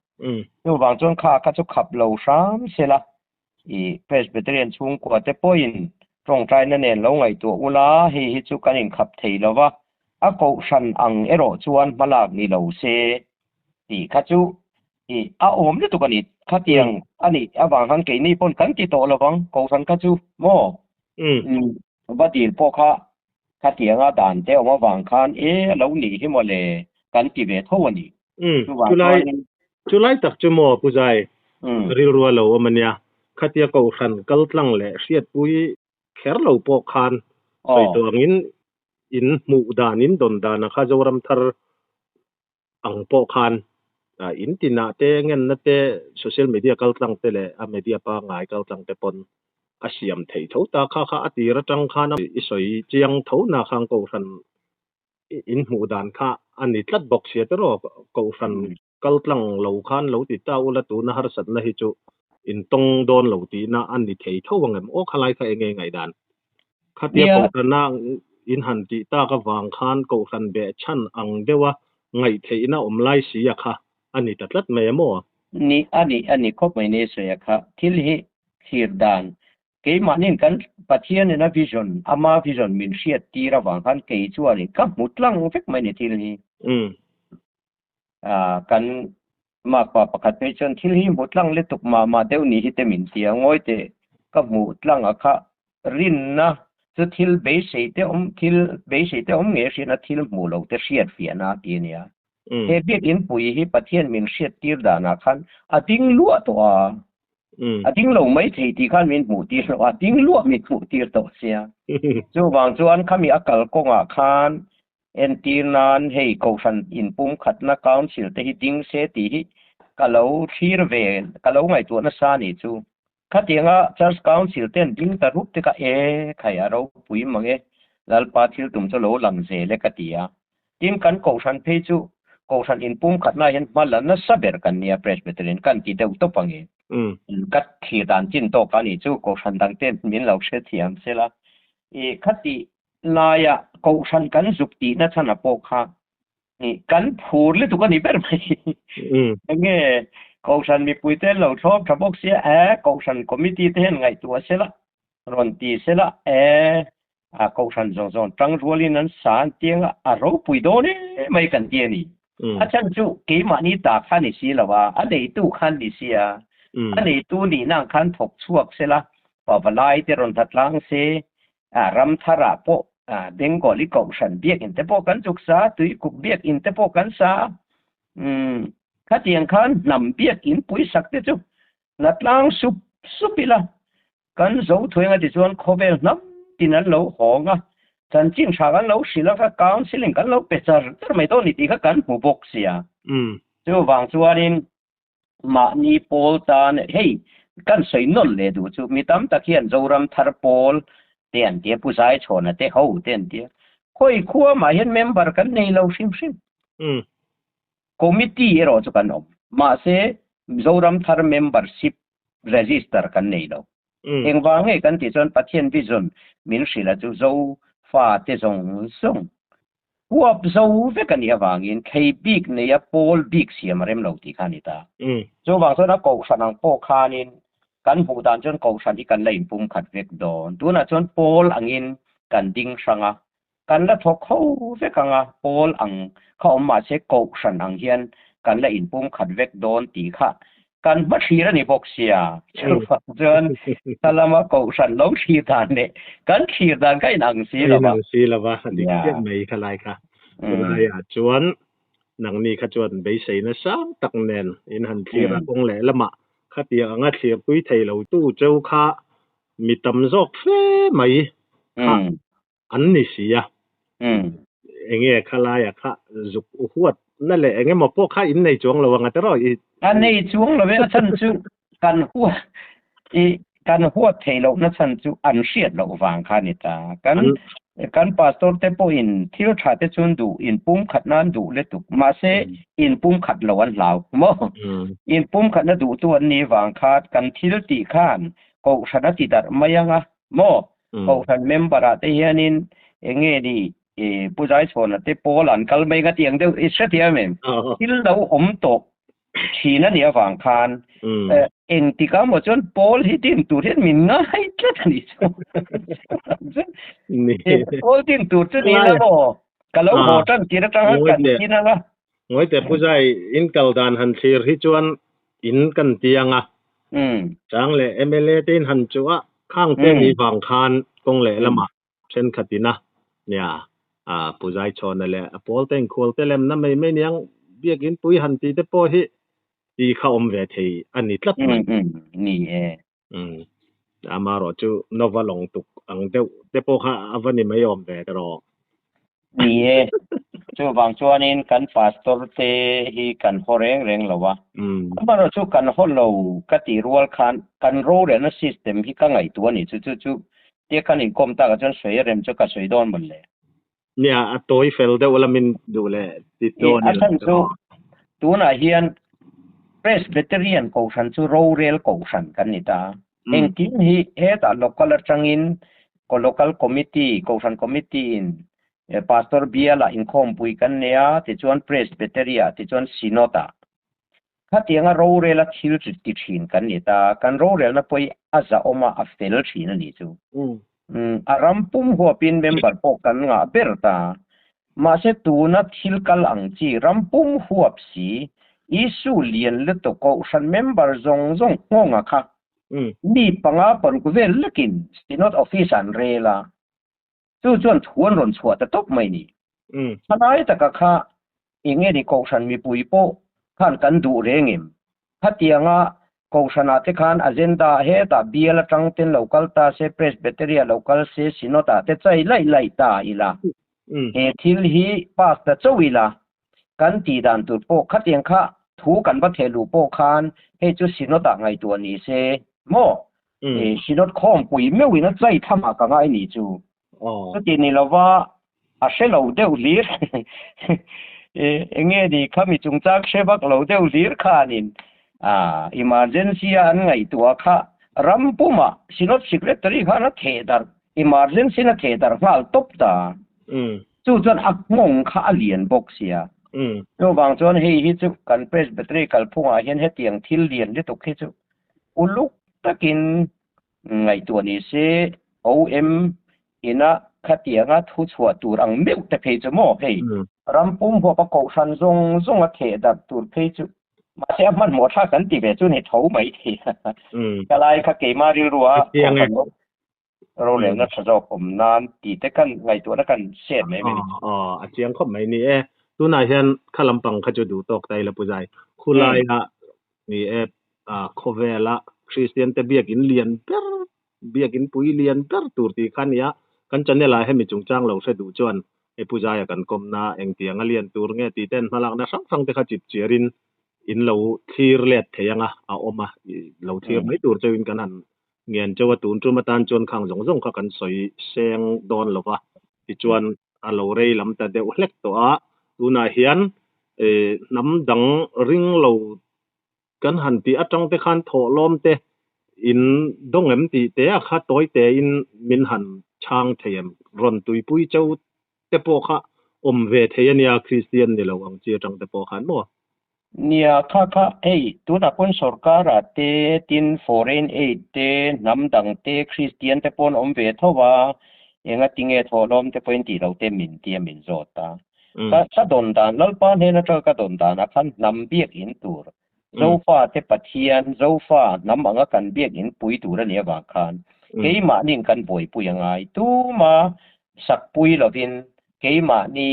Chuvang chuan kha kha chu khap lo hram sela, I Presbyterian chhungkua te pawhin tawngtaina nen lo ngaihtuah ula, hei hi chu kan inkhap thei lo va, a kohhran ang erawh chuan hmalak ni lo se tih kha chu i a awm lutuk a ni. Khatiang a nih avang khan keini pawn kan ti tawh lo vang, kohhran kha chu maw? Va dil pawh kha khatianga dan te awm avang khan e a lo nih hi maw le kan ti ve tho a ni. Chuvang chuanin. Chulai tak chu maw Pu Zai, rilru a lo awm a nia. Khatia kohhran kaltlang leh hriatpui kher lo pawh khan sawi tawh angin in hmuh dan, in dawn dan a kha Zoram thar ang pawh khan in tinah te ngenna te social media kaltlang te leh a media pangngai kaltlang te pawn a siam theih tho ta kha kha a tir atang khan i sawi chiang tho na khang kohhran in hmuh dan kha a ni tlat bawk sia te rawh kohhran kaltlang lo khan lo ti ta ula tuna harsatna hi chu in tawng dawn lo tihna a ni thei tho ang em aw khalai kha enge ngaihdan Khatia kohhrana in han tih tak avang khan kohhran beh chhan ang deuha ngaihtheihna awm lai si a kha a ni ta tlat mai a maw? Ni, a ni, a ni khawp mai ni sawi a kha. Thil hi thlir dan, keimahniin kan Pathianin a vision, ama vision min hriat tir avang khan kei chuanin ka hmu tlang vek mai ni thil hi. Kan makpa pakhat phei chuan thil hi hmu tlang lutuk mah mah deuh ni hi te min ti a, ngawi teh ka hmuh tlang a kha rinna chu thil beisei te awm thil beisei te awm ngei hriatna thil hmuh lo te hriat fiahna a ti a nia. He biakinn pui hi Pathian min hriat tir danah khan a ding luah tawh a, a ding lo mai thei tih khan min hmuh tir lo a, ding luah min hmuh tir tawh sia. Chuvang chuan khami a kalkawngah khan Entir nan hei Kohhran inpumkhatna Council te hi ding se tih hi ka lo thlir ve, ka lo ngaihtuah nasa a nih chu. Khatianga Church Council ten ding ta rup te kha e khai a ropui mang e, Lalpa thil tum chu lo lang zel e ka ti a. Tin kan Kohhran phei chu Kohhran inpumkhatna ah hian hma la nasa ber kan nia Presbyterian kan ti deuh tawp ang e. Ka thlir dan chin tawk a nih chu Kohhran dang ten min lo hrethiam sela. I khati Laia kohhran kan zuk tihna chhan a pawh kha kan phur lutuk a ni ber mai. Enge kohhran mipui te an lo thlawp tha bawk sia, e kohhran committee te hian ngaihtuah sela, rawn ti sela, e a kohhran zawng zawng tang rualin an sa an ti anga a ropui dawn em mai kan ti a ni. A chhan chu keimahni ta kha ni si lo a, a neitu khan ni sia, a neitu nihna ang khan thawk chhuak sela, pavalai te rawn tha tlang se, A ram tharah pawh Bengali kohhran biakinn te pawh kan chuk sa, Tuikuk biakinn te pawh kan sa. Umm, khatiang khan hnam biakinn puisak te chu hnatlang sup sup ila, kan zo thuenga tichuan khawvel hnam tin an lo hawng a, chanchin tha kan lo hrilh a, kha counselling kan lo pe char char mai dawn ni tih kha kan hmu bawk sia. Chuvang chuanin. Mahni pawl tan hei kan sawi nawn leh duh chu mi tam tak hian Zoram thar pawl te an tia, Pu Zaichhawna te ho te an tia. Khawi khua mah hian member kan nei lo hrim hrim. Committee erawh chu kan awm. Mahse Zoram thar membership register kan nei lo. Engvang nge kan tih chuan Pathian vision min hrilh a chu Zo fate zawng zawng Huap zo vek a nih avangin thlei bik neia pawl bik siam a rem lo tih kha a ni ta. Chuvang chuan a kohhran ang pawh khanin kan hmuh dan chuan kohhran hi kan la inpumkhat vek dawn. Tunah chuan pawl angin kan ding hrang a, kan la thawk ho vek ang a, pawl ang kha awm mahse kohhran ang hian kan la inpumkhat vek dawn tih kha Kan hma thlir a ni bawk sia, chuvang chuan hla lama kohhran lo thlir dan leh kan thlir dan kha inang si lo va. Inang si lo va, a dik chiah mai kha lai kha. Chulaiah chuan nangni kha chuan beiseina sang tak nen in han thlir a, kawng leh lamah khatiang anga thlirpui thei lo tu cheu kha mi tam zawk fe mai kha an ni si a, enge khalai a kha zuk u huat na leh enge maw pawh kha in nei chuang lo ang a tiraw i. A nei chuang lo e, a chhan chu kan huat i kan huat theih loh na chhan chu an hriat loh vang kha a ni ta. Kan kan pastor te pawhin thil tha te chuan duh in pumkhat nan duh lutuk mahse in pumkhat lo an hlau maw? In pumkhatna duhtu an nih vang kha kan thil tih khan kohhran a ti darh mai ang a maw? Kohhran member ah te hianin eng nge ni Pu Zaichhawna te pawl an kal mai nga tih ang deuh i hre thiam em? Thil lo awm tawh thin a nih avang khan engtik ah maw chuan pawl hi din tur hian min ngai tlat a nih chu. Pawl din tur chu ni la maw? Ka lo haw tan tir atanga kan din anga. Ngawite Pu Zai in kal dan han thlir hi chuan in kan ti ang a. Chang leh mla te in han chuh a, khang te ni vang khan kawng leh lamah thenkhat in a nia a Pu Zaichhawna leh a pawl te inkhual te lemna mai mai niang biakin pui han ti te pawh hi ti kha awm ve thei a ni tlat mai. Ni e. Amaherawh chu Nova lawng tuk ang deuh te pawh kha a va ni mai awm ve erawh. Ni e, chuvang chuanin kan pastor te hi kan haw reng reng lo a. Amaherawh chu kan haw lo ka tih rual khan kan rorelna system hi ka ngaihtuah a ni chu chu chu tia kan inkawm takah chuan sawi a rem chu ka sawi dawn mawle. Nia, a tawi fel deuh lamin duh leh ti dawn ila. A chhan chu tunah hian Presbyterian Kohhran chu rorel kohhran kan ni ta. Engkim hi hetah local atangin local committee, kohhran committee in Pastor bialah inkhawmpui kan nei a, tichuan Presbytery-ah, tichuan Synod-ah. Khatianga rorela thil ti thin kan ni ta, kan rorelna pawh hi a zahawm a, a fel thin a nih chu. A ram pum huapin member pawh kan ngah ber ta. Mahse tuna thil kal ang chi ram pum huap si, issue lian lutuk kohhran member zawng zawng nghawnga kha mi panga paruk vel lekin Synod Office ah an rel a, Chu chuan thu an rawn chhuah ta tawp mai ni. Thalai taka kha eng nge ni Kohhran mipui pawh khan kan duh reng em? Khatianga Kohhranah te khan agenda hetah bial atang ten lo kal ta se, Presbytery-ah lo kal se, Synod-ah te chai laih laih ta ila. He thil hi pass ta chauh ila, kan tih dan tur pawh khatiang kha thu kan va theh luh pawh khan hei chu Synod-ah ngaihtuah ni se maw? Synod khawmpui meuhin a chai tham ah ka ngai ni chu. Chuti ni lova a hre lo deuh hlir enge ni khami chungchang hre vak lo deuh hlir khanin emergency a an ngaihtuah kha ram pumah Synod Secretary khan a theh darh emergency in a theh darh nghal tawp ta. Chu chuan a nghawng kha a lian bawk sia. Chuvang chuan hei hi chu kan Presbytery kalphungah hian hetiang thil lian lutuk hi chu Uluk takin ngaihtuah ni se, OM ina khatianga thu chhuah tur ang meuh te phei chu maw hei? Ram pum huapa kohhran zawng zawng a theh darh tur phei chu mahse a hmanhmawh thlak kan ti ve chu ni tho mai thei. Ka lai kha keimah rilrua kohhran rorelna tha zawk awm nan tih te kan ngaihtuahna kan set mai mai ni. Aw, a chiang khawp mai ni e. Tunah hian kha lampang kha chu duh tawk ta ila Pu Zai. Khulaia ni e, khawvela Kristian te biakin lian ber, biakin pui lian ber tur tih kha nia. Kan channel ah hemi chungchang lo hre duh chuan hei Pu Zaia kan kawmna engtiang a lian tur nge tih ten hmalakna hrang hrang te kha chip chiarin In lo thlir let thei anga a awm a, lo thlir mai tur chauhin kan han ngen chauh a, tun tum atan chuan khang zawng zawng kha kan sawi seng dawn lo va, tichuan a lo rei lam ta deuh hlek tawh a, tunah hian hnam dang ring lo kan han tih atang te khan thawhlawm te in dawng em tih te a kha tawi tein min han chhang thei em? Rawn tuipui chauh te pawh kha awm ve thei a nia, Kristian ni lo ang chi atang te pawh khan maw? Nia, kha kha hei tunah pawn sorkara te, tin foreign aid te, hnam dang te, Kristian te pawn awm ve tho a, enga tinge thawhlawm te pawhin tih lo te min tia min zawt a. Ka ka dawn dan, Lalpa hnen atanga ka dawn danah khan hnam biakinn tur, Zofa te Pathian, Zofa hnam anga kan biakinn pui tur a nih avang khan keimahniin kan buaipui a ngai. Tuma sakpui lovin keimahni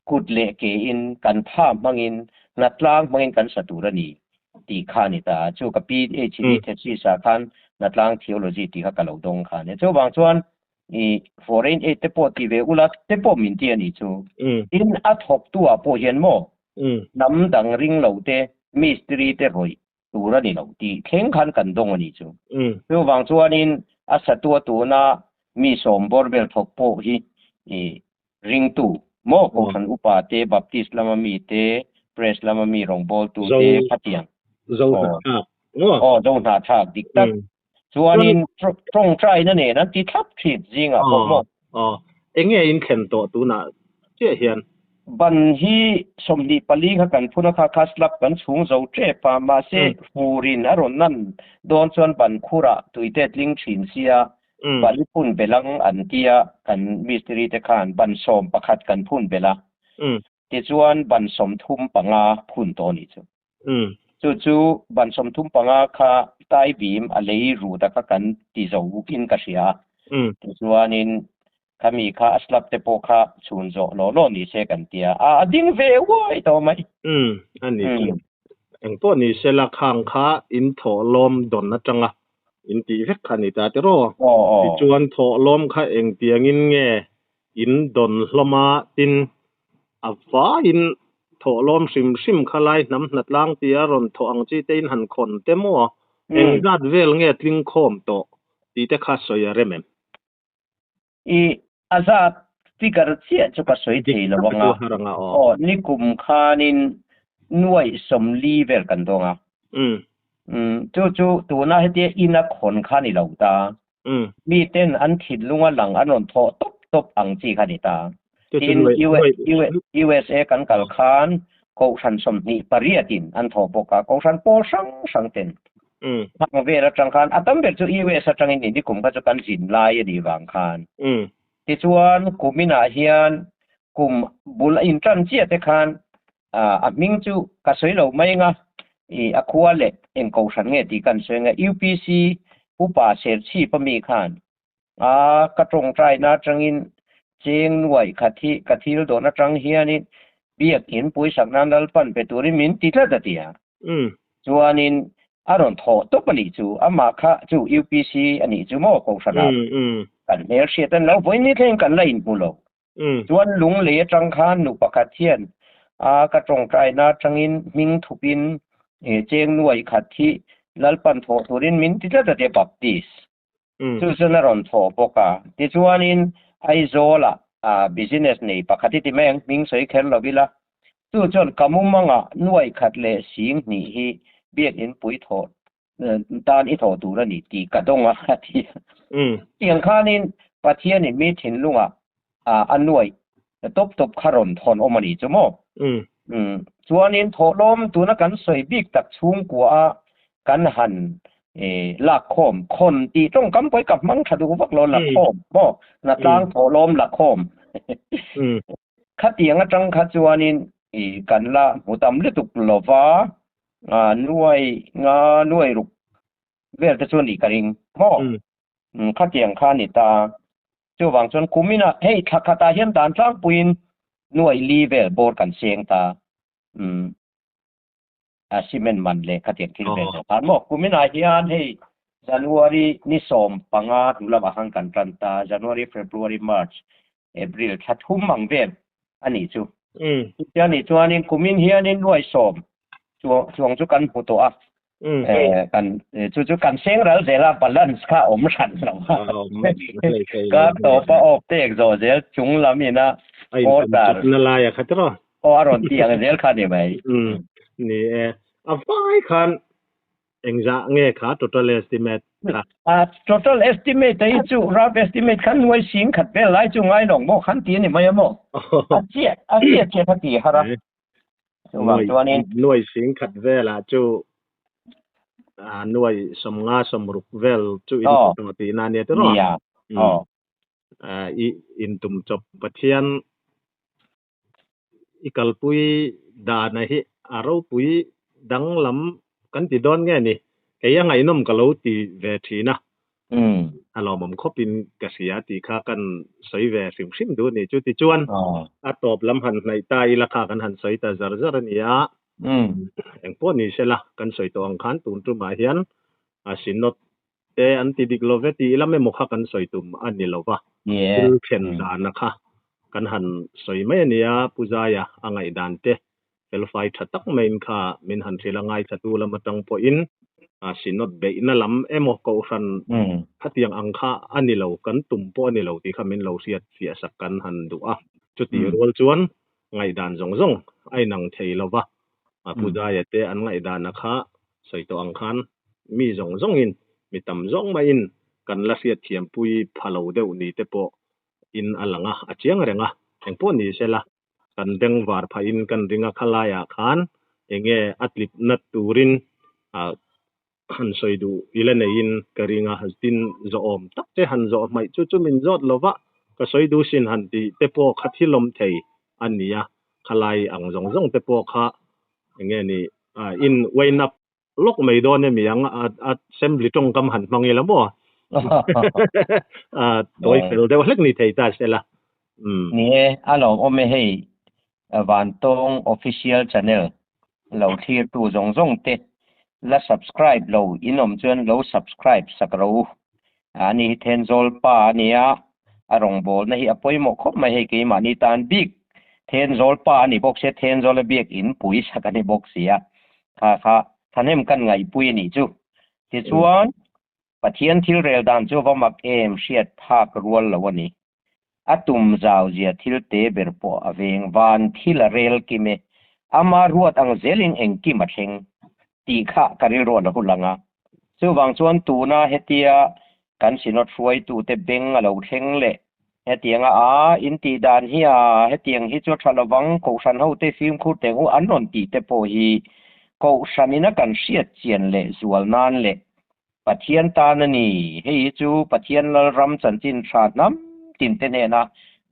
kut leh kein kan tha hmangin hnatlang hmangin kan sa tur a ni tih kha a ni ta. Chu ka PhD thesis ah khan hnatlang theology tih kha ka lo dawng kha a ni. Chuvang chuan i foreign aid te pawh ti ve ula te pawh min ti a nih chu. Tin, a thawktu ah pawh hian maw hnam dang ring lo te, mistiri te rawih tur a ni lo tih thleng khan kan dawng a nih chu. Chuvang chuanin a satua tuna mi sawm bawr vel thawk pawh hi i ringtu maw Kohhran upa te, Baptist lama mi te, Press lama mi rawngbawltu te khatiang. Zo hnahthlak maw? Aw, zo hnahthlak dik tak. Chuanin tawngtaina nen an ti thlap thin zingah pawh maw? Aw, enge in thlen tawh tunah chiah hian? Ban hi 24 kha kan phun a kha kha slab kan chhung zo tep a, mahse furin a rawn nan dawn chuan ban khurah tuite tling thin sia, ban phun belang an tia kan mistiri te khan ban 11 kan phun bel a, tichuan ban 35 phun tawh a nih chu. Chu chu ban 35 kha tai bim a lei rut a kha kan ti zo in ka hria a. Tichuanin khami kha a slab te pawh kha chhun zawh law law ni se kan tia a, a ding ve uai tawh mai. A ni chu. Engpawh ni sela khang kha in thawhlawm dawn atanga in tih vek kha a ni ta tiraw? Tichuan thawhlawm kha engtiangin nge in dawn hlawm a, tin a vaiin thawhlawm hrim hrim kha lai hnam hnatlang tia rawn thawh ang chi te in han khawn te maw? Engzat vel nge tling khawm tawh tih te kha sawi a rem em? I a zat figure chiah chu ka sawi thei lo ang a, aw nikum khanin nuaih 40 vel kan dawng a. Chu chu tuna hetia ina khawn kha ni lo ta. Miten an thinlunga lang an rawn thawh tawp tawp ang chi kha ni ta. Tin, USA kan kal khan Kohhran 28 in an thawh bawk a, Kohhran pawl hrang hrang ten. Hmang vel atang khan a tam ber chu US atangin ni nikum kha chu kan zin lai a nih vang khan. Tichuan kuminah hian kum bul a intan chiah te khan a hming chu ka sawi lo mai anga i a khua leh eng kohhran nge tih kan sawi anga UPC upa Serchhip ami khan a ka tawngtaina atangin cheng nuaih khat hi ka thil dawn atang hianin biakin puisak nan Lalpan pe turin min ti tlat a ti a. Chuanin a rawn thawh tawp a nih chu, amah kha chu UPC a nih chu maw Kohhranah kan hmelhriat a ni lo, vawiin thlengin kan la inhmu lo. Chuan lunglei atang khan nu pakhat hian a ka tawngtaina atangin hming thupin cheng nuaih khat hi Lalpan thawh turin min ti tlat a tia Baptist. Chu chuan a rawn thawh bawk a. Tichuanin Aizawlah business nei pakhat i ti mai ang, hming sawi kher lo ila. Chu chuan ka mumangah nuaih khat leh sing hnih hi biakinn pui thawh tan i thawh tur a ni tih ka dawng a, a ti a. Tiang khanin Pathianin mi thinlungah a nuaih tawp tawp kha rawn thawn awm a ni chu maw? Chuanin thawhlawm tuna kan sawi bik tak chhungkua a kan han lakkhawm khawn tih tawngkam pawh hi ka hmang tha duh vak lo, lakhawm maw? Hnatlang thawhlawm lakhawm. Khatiang atang kha chuanin kan la hmu tam lutuk lova, nuai nga nuai ruk vel te chu a nih ka ring maw? Khatiang kha a ni ta. Chuvang chuan kuminah hei thla khatah hian dan tlangpuiin nuaih li vel bawr kan seng ta. A cement man leh khatiang thil vel te khan maw? Kuminah hian hei January ni 15 hnu lamah khan kan tan ta, January, February, March, April thla thum ang vel a nih chu. Chutia nih chuanin kumin hianin nuaih sawm. Chuang chuang chu kan hmu tawh a. Kan chu chu kan seng ral zel a balance kha awm hran lo a. Kar tawpa off tek zawh zel chung lam ina order. Na lai a kha tiraw. Aw a rawn ti ang zel kha ni mai. Ni e. A vai khan Engzah nge kha total estimate kha? A total estimate hi chu rough estimate khan nuai sing khat vel lai chu ngai lawng maw khan ti a ni mai a maw? A chiah a chiah chiah kha ti har a. Chuvang chuanin. Nuai sing khat velah chu nuai sawmnga sawmruk vel chu in tawh tihna a nia tiraw? Nia. Aw. I intum chawp Pathian I kalpui dana hi a ropui danglam kan ti dawn nge ni? Kei a ngaihnawm ka lo ti ve thin a, a lawmawm khawpin ka hria tih kha kan sawi ve hrim hrim duh a ni. Chu tichuan a tawp lam han hnaih ta ila kha kan han sawi ta zar zar a ni a, engpawh ni sela kan sawi tawh ang khan tun tumah hian a Synod te an ti dik lo ve tih lam emaw kha kan sawi tum a ni lo va, thil thlen dana kha kan han sawi mai a nia, Pu Zaia a ngaihdan te felfai tha tak maiin kha min han hrilh a, ngaithlatu lam atang pawhin Synod beihna lam emaw Kohhran khatiang ang kha a ni lo, kan tum pawh a ni lo tih kha min lo hriat fiah sak kan han duh a, chutih rual chuan ngaihdan zawng zawng a inang thei lo va, Pu Zaia te an ngaihdana kha sawi tawh ang khan mi zawng zawngin, mi tam zawng maiin kan la hriatthiampui pha lo deuh ni te pawh in a lang a, a chiang reng a, engpawh ni sela kan bengvar phahin kan ring a, khalaiah khan enge a tlipna turin han sawi duh ila neiin ka ring a, tin zawhawm tak che han zawh hmaih chu chu min zawt lo va, ka sawi duh sin han tih te pawh kha thilawm thei a ni a, khalai ang zawng zawng te pawh kha enge ni in wind up lawk mai dawn emi ang assembly tawngkam han hmang ila maw tawi fel deuh hlek ni thei ta sela. Ni e, a lawmawm e hei Vantawng Official Channel lo thlirtu zawng zawng te la subscribe lo in awm chuan lo subscribe sak ro u. Ani hi Thenzawl pa a nia, a rawngbawlna hi a pawimawh khawp mai hei keimahni tan bik Thenzawl pa a ni bawk sia, Thenzawl a biak in pui sak a ni bawk sia, kha kha thahnem kan ngaihpui a nih chu. Tichuan Pathian thil rel dan chu va mak em hriat phak rual lo a ni. A tum zau zia thil te ber pawh a veng van thil a rel kim e, ama ruat ang zelin engkim a thleng tih kha ka rilru a lo lang a. Chuvang chuan tuna hetia kan Synod hruaitute beng a lo thleng leh hetianga a in tih dan hi a hetiang hi chu a tha lovang Kohhran hote fimkhur teng u an rawn tih te pawh hi Kohhran ina kan hriat chian leh zual nan leh Pathian tan a ni. Hei hi chu Pathian Lalram chanchin tha hnam tin te hnena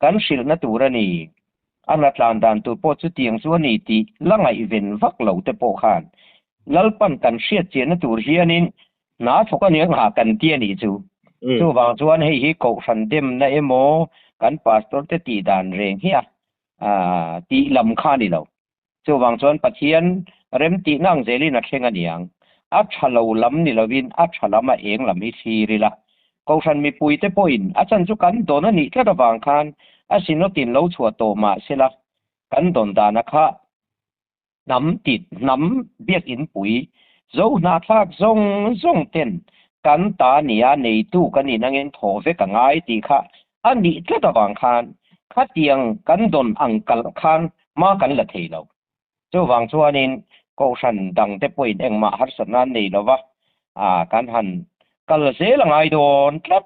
kan hrilhna tur a ni. A hna tlan dan tur pawh chutiang chu a ni tih la ngaihven vak lo te pawh khan Lalpan kan hriat chianna tur hianin hna thawk a nia nghah kan ti a nih chu. Chuvang chuan hei hi Kohhran demna emaw kan Pastor te tih dan reng hi a tih lam kha a ni lo. Chuvang chuan Pathian remtihna ang zelin a thleng a niang. A tha lo lam ni lovin a tha lam a eng lam hi thlir ila. Kohhran mipuite pawhin a chan chu kan dawn a nih tlat avang khan a Synod-in lo chhuah tawh mah sela kan dawn dana kha hnam tit hnam biakinn pui zo hnahthlak zawng zawng ten kan ta nia neitu kan inangin thawh vek a ngai tih kha A nih tlat avang khan khatiang kan dawn ang kalh khan hma kan la thei lo. Chuvang chuanin Kohhran dangte pawhin engmah harsatna an nei lova, kan han kal zel a ngai dawn tlat.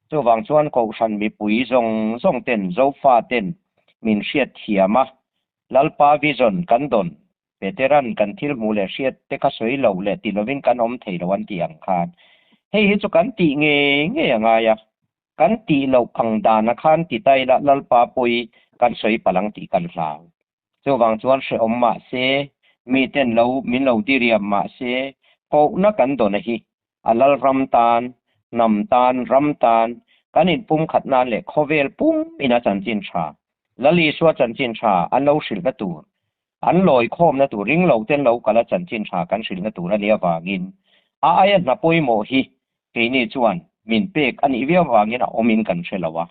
Chuvang chuan Kohhran mipui zawng zawng ten, Zofa ten min hriat thiam a, Lalpa vision kan dawn, Veteran kan thil hmuh leh hriat te kha sawi lo leh ti lovin kan awm thei lo an tih ang khan hei hi chu kan tih ngei ngei a ngai a. Kan tih loh ang dana khan ti ta ila Lalpa pawi kan sawi palh ang tih kan hlau. Chuvang chuan hrehawm mah se, miten lo min lo diriam mah se, kohna kan dawn a hi a Lalram tan, hnam tan, ram tan, kan inpumkhat nan leh khawvel pum ina chanchin tha, Lal Isua chanchin tha an lo hrilhna tur, an lawi khawmna tur ring lo ten lo kal a chanchin tha kan hrilhna tur a nih avangin a aia hna pawimawh hi keini chuan min pek a nih viau avangin a awmin kan hre lo a.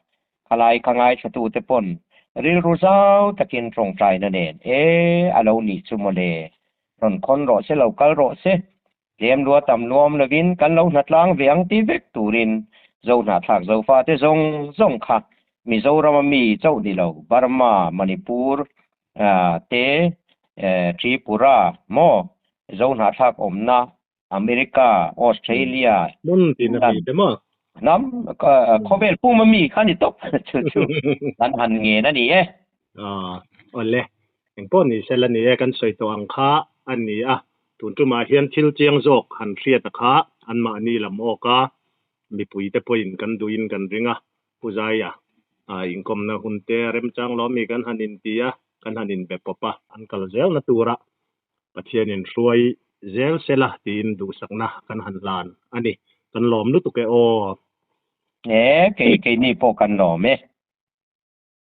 Khalai ka ngaithlatute pawn rilru zau takin tawngtaina nen e a lo nih chu mawle. Rawn khawn rawh se, lo kal rawh se. Tlem lua tam luam lovin kan lo hnatlang ve ang ti vek turin Zohnahthlak Zofate zawng zawng kha Mizorama mi chauh ni lo, Burma, Manipur te, Tripura maw Zohnahthlak awmna America, Australia, Hmun tin a mi te maw? Hnam khawvel pum a mi kha ni tawp chu chu kan han ngen a ni e. Awle, engpawh ni sel a ni e, kan sawi tawh ang kha a ni a, tun tumah hian thil chiang zawk han hriat a kha anmahni lam awk a, mipui te pawhin kan duhin kan ring a, Pu Zaia inkawmna hun te remchang lo mi kan han inti a, kan han inbe pawp a. An kal zelna tura Pathianin hruai zel sela tiin duhsakna kan han hlan a ni. Kan lawm lutuk e aw. E, kei keini pawh kan lawm e.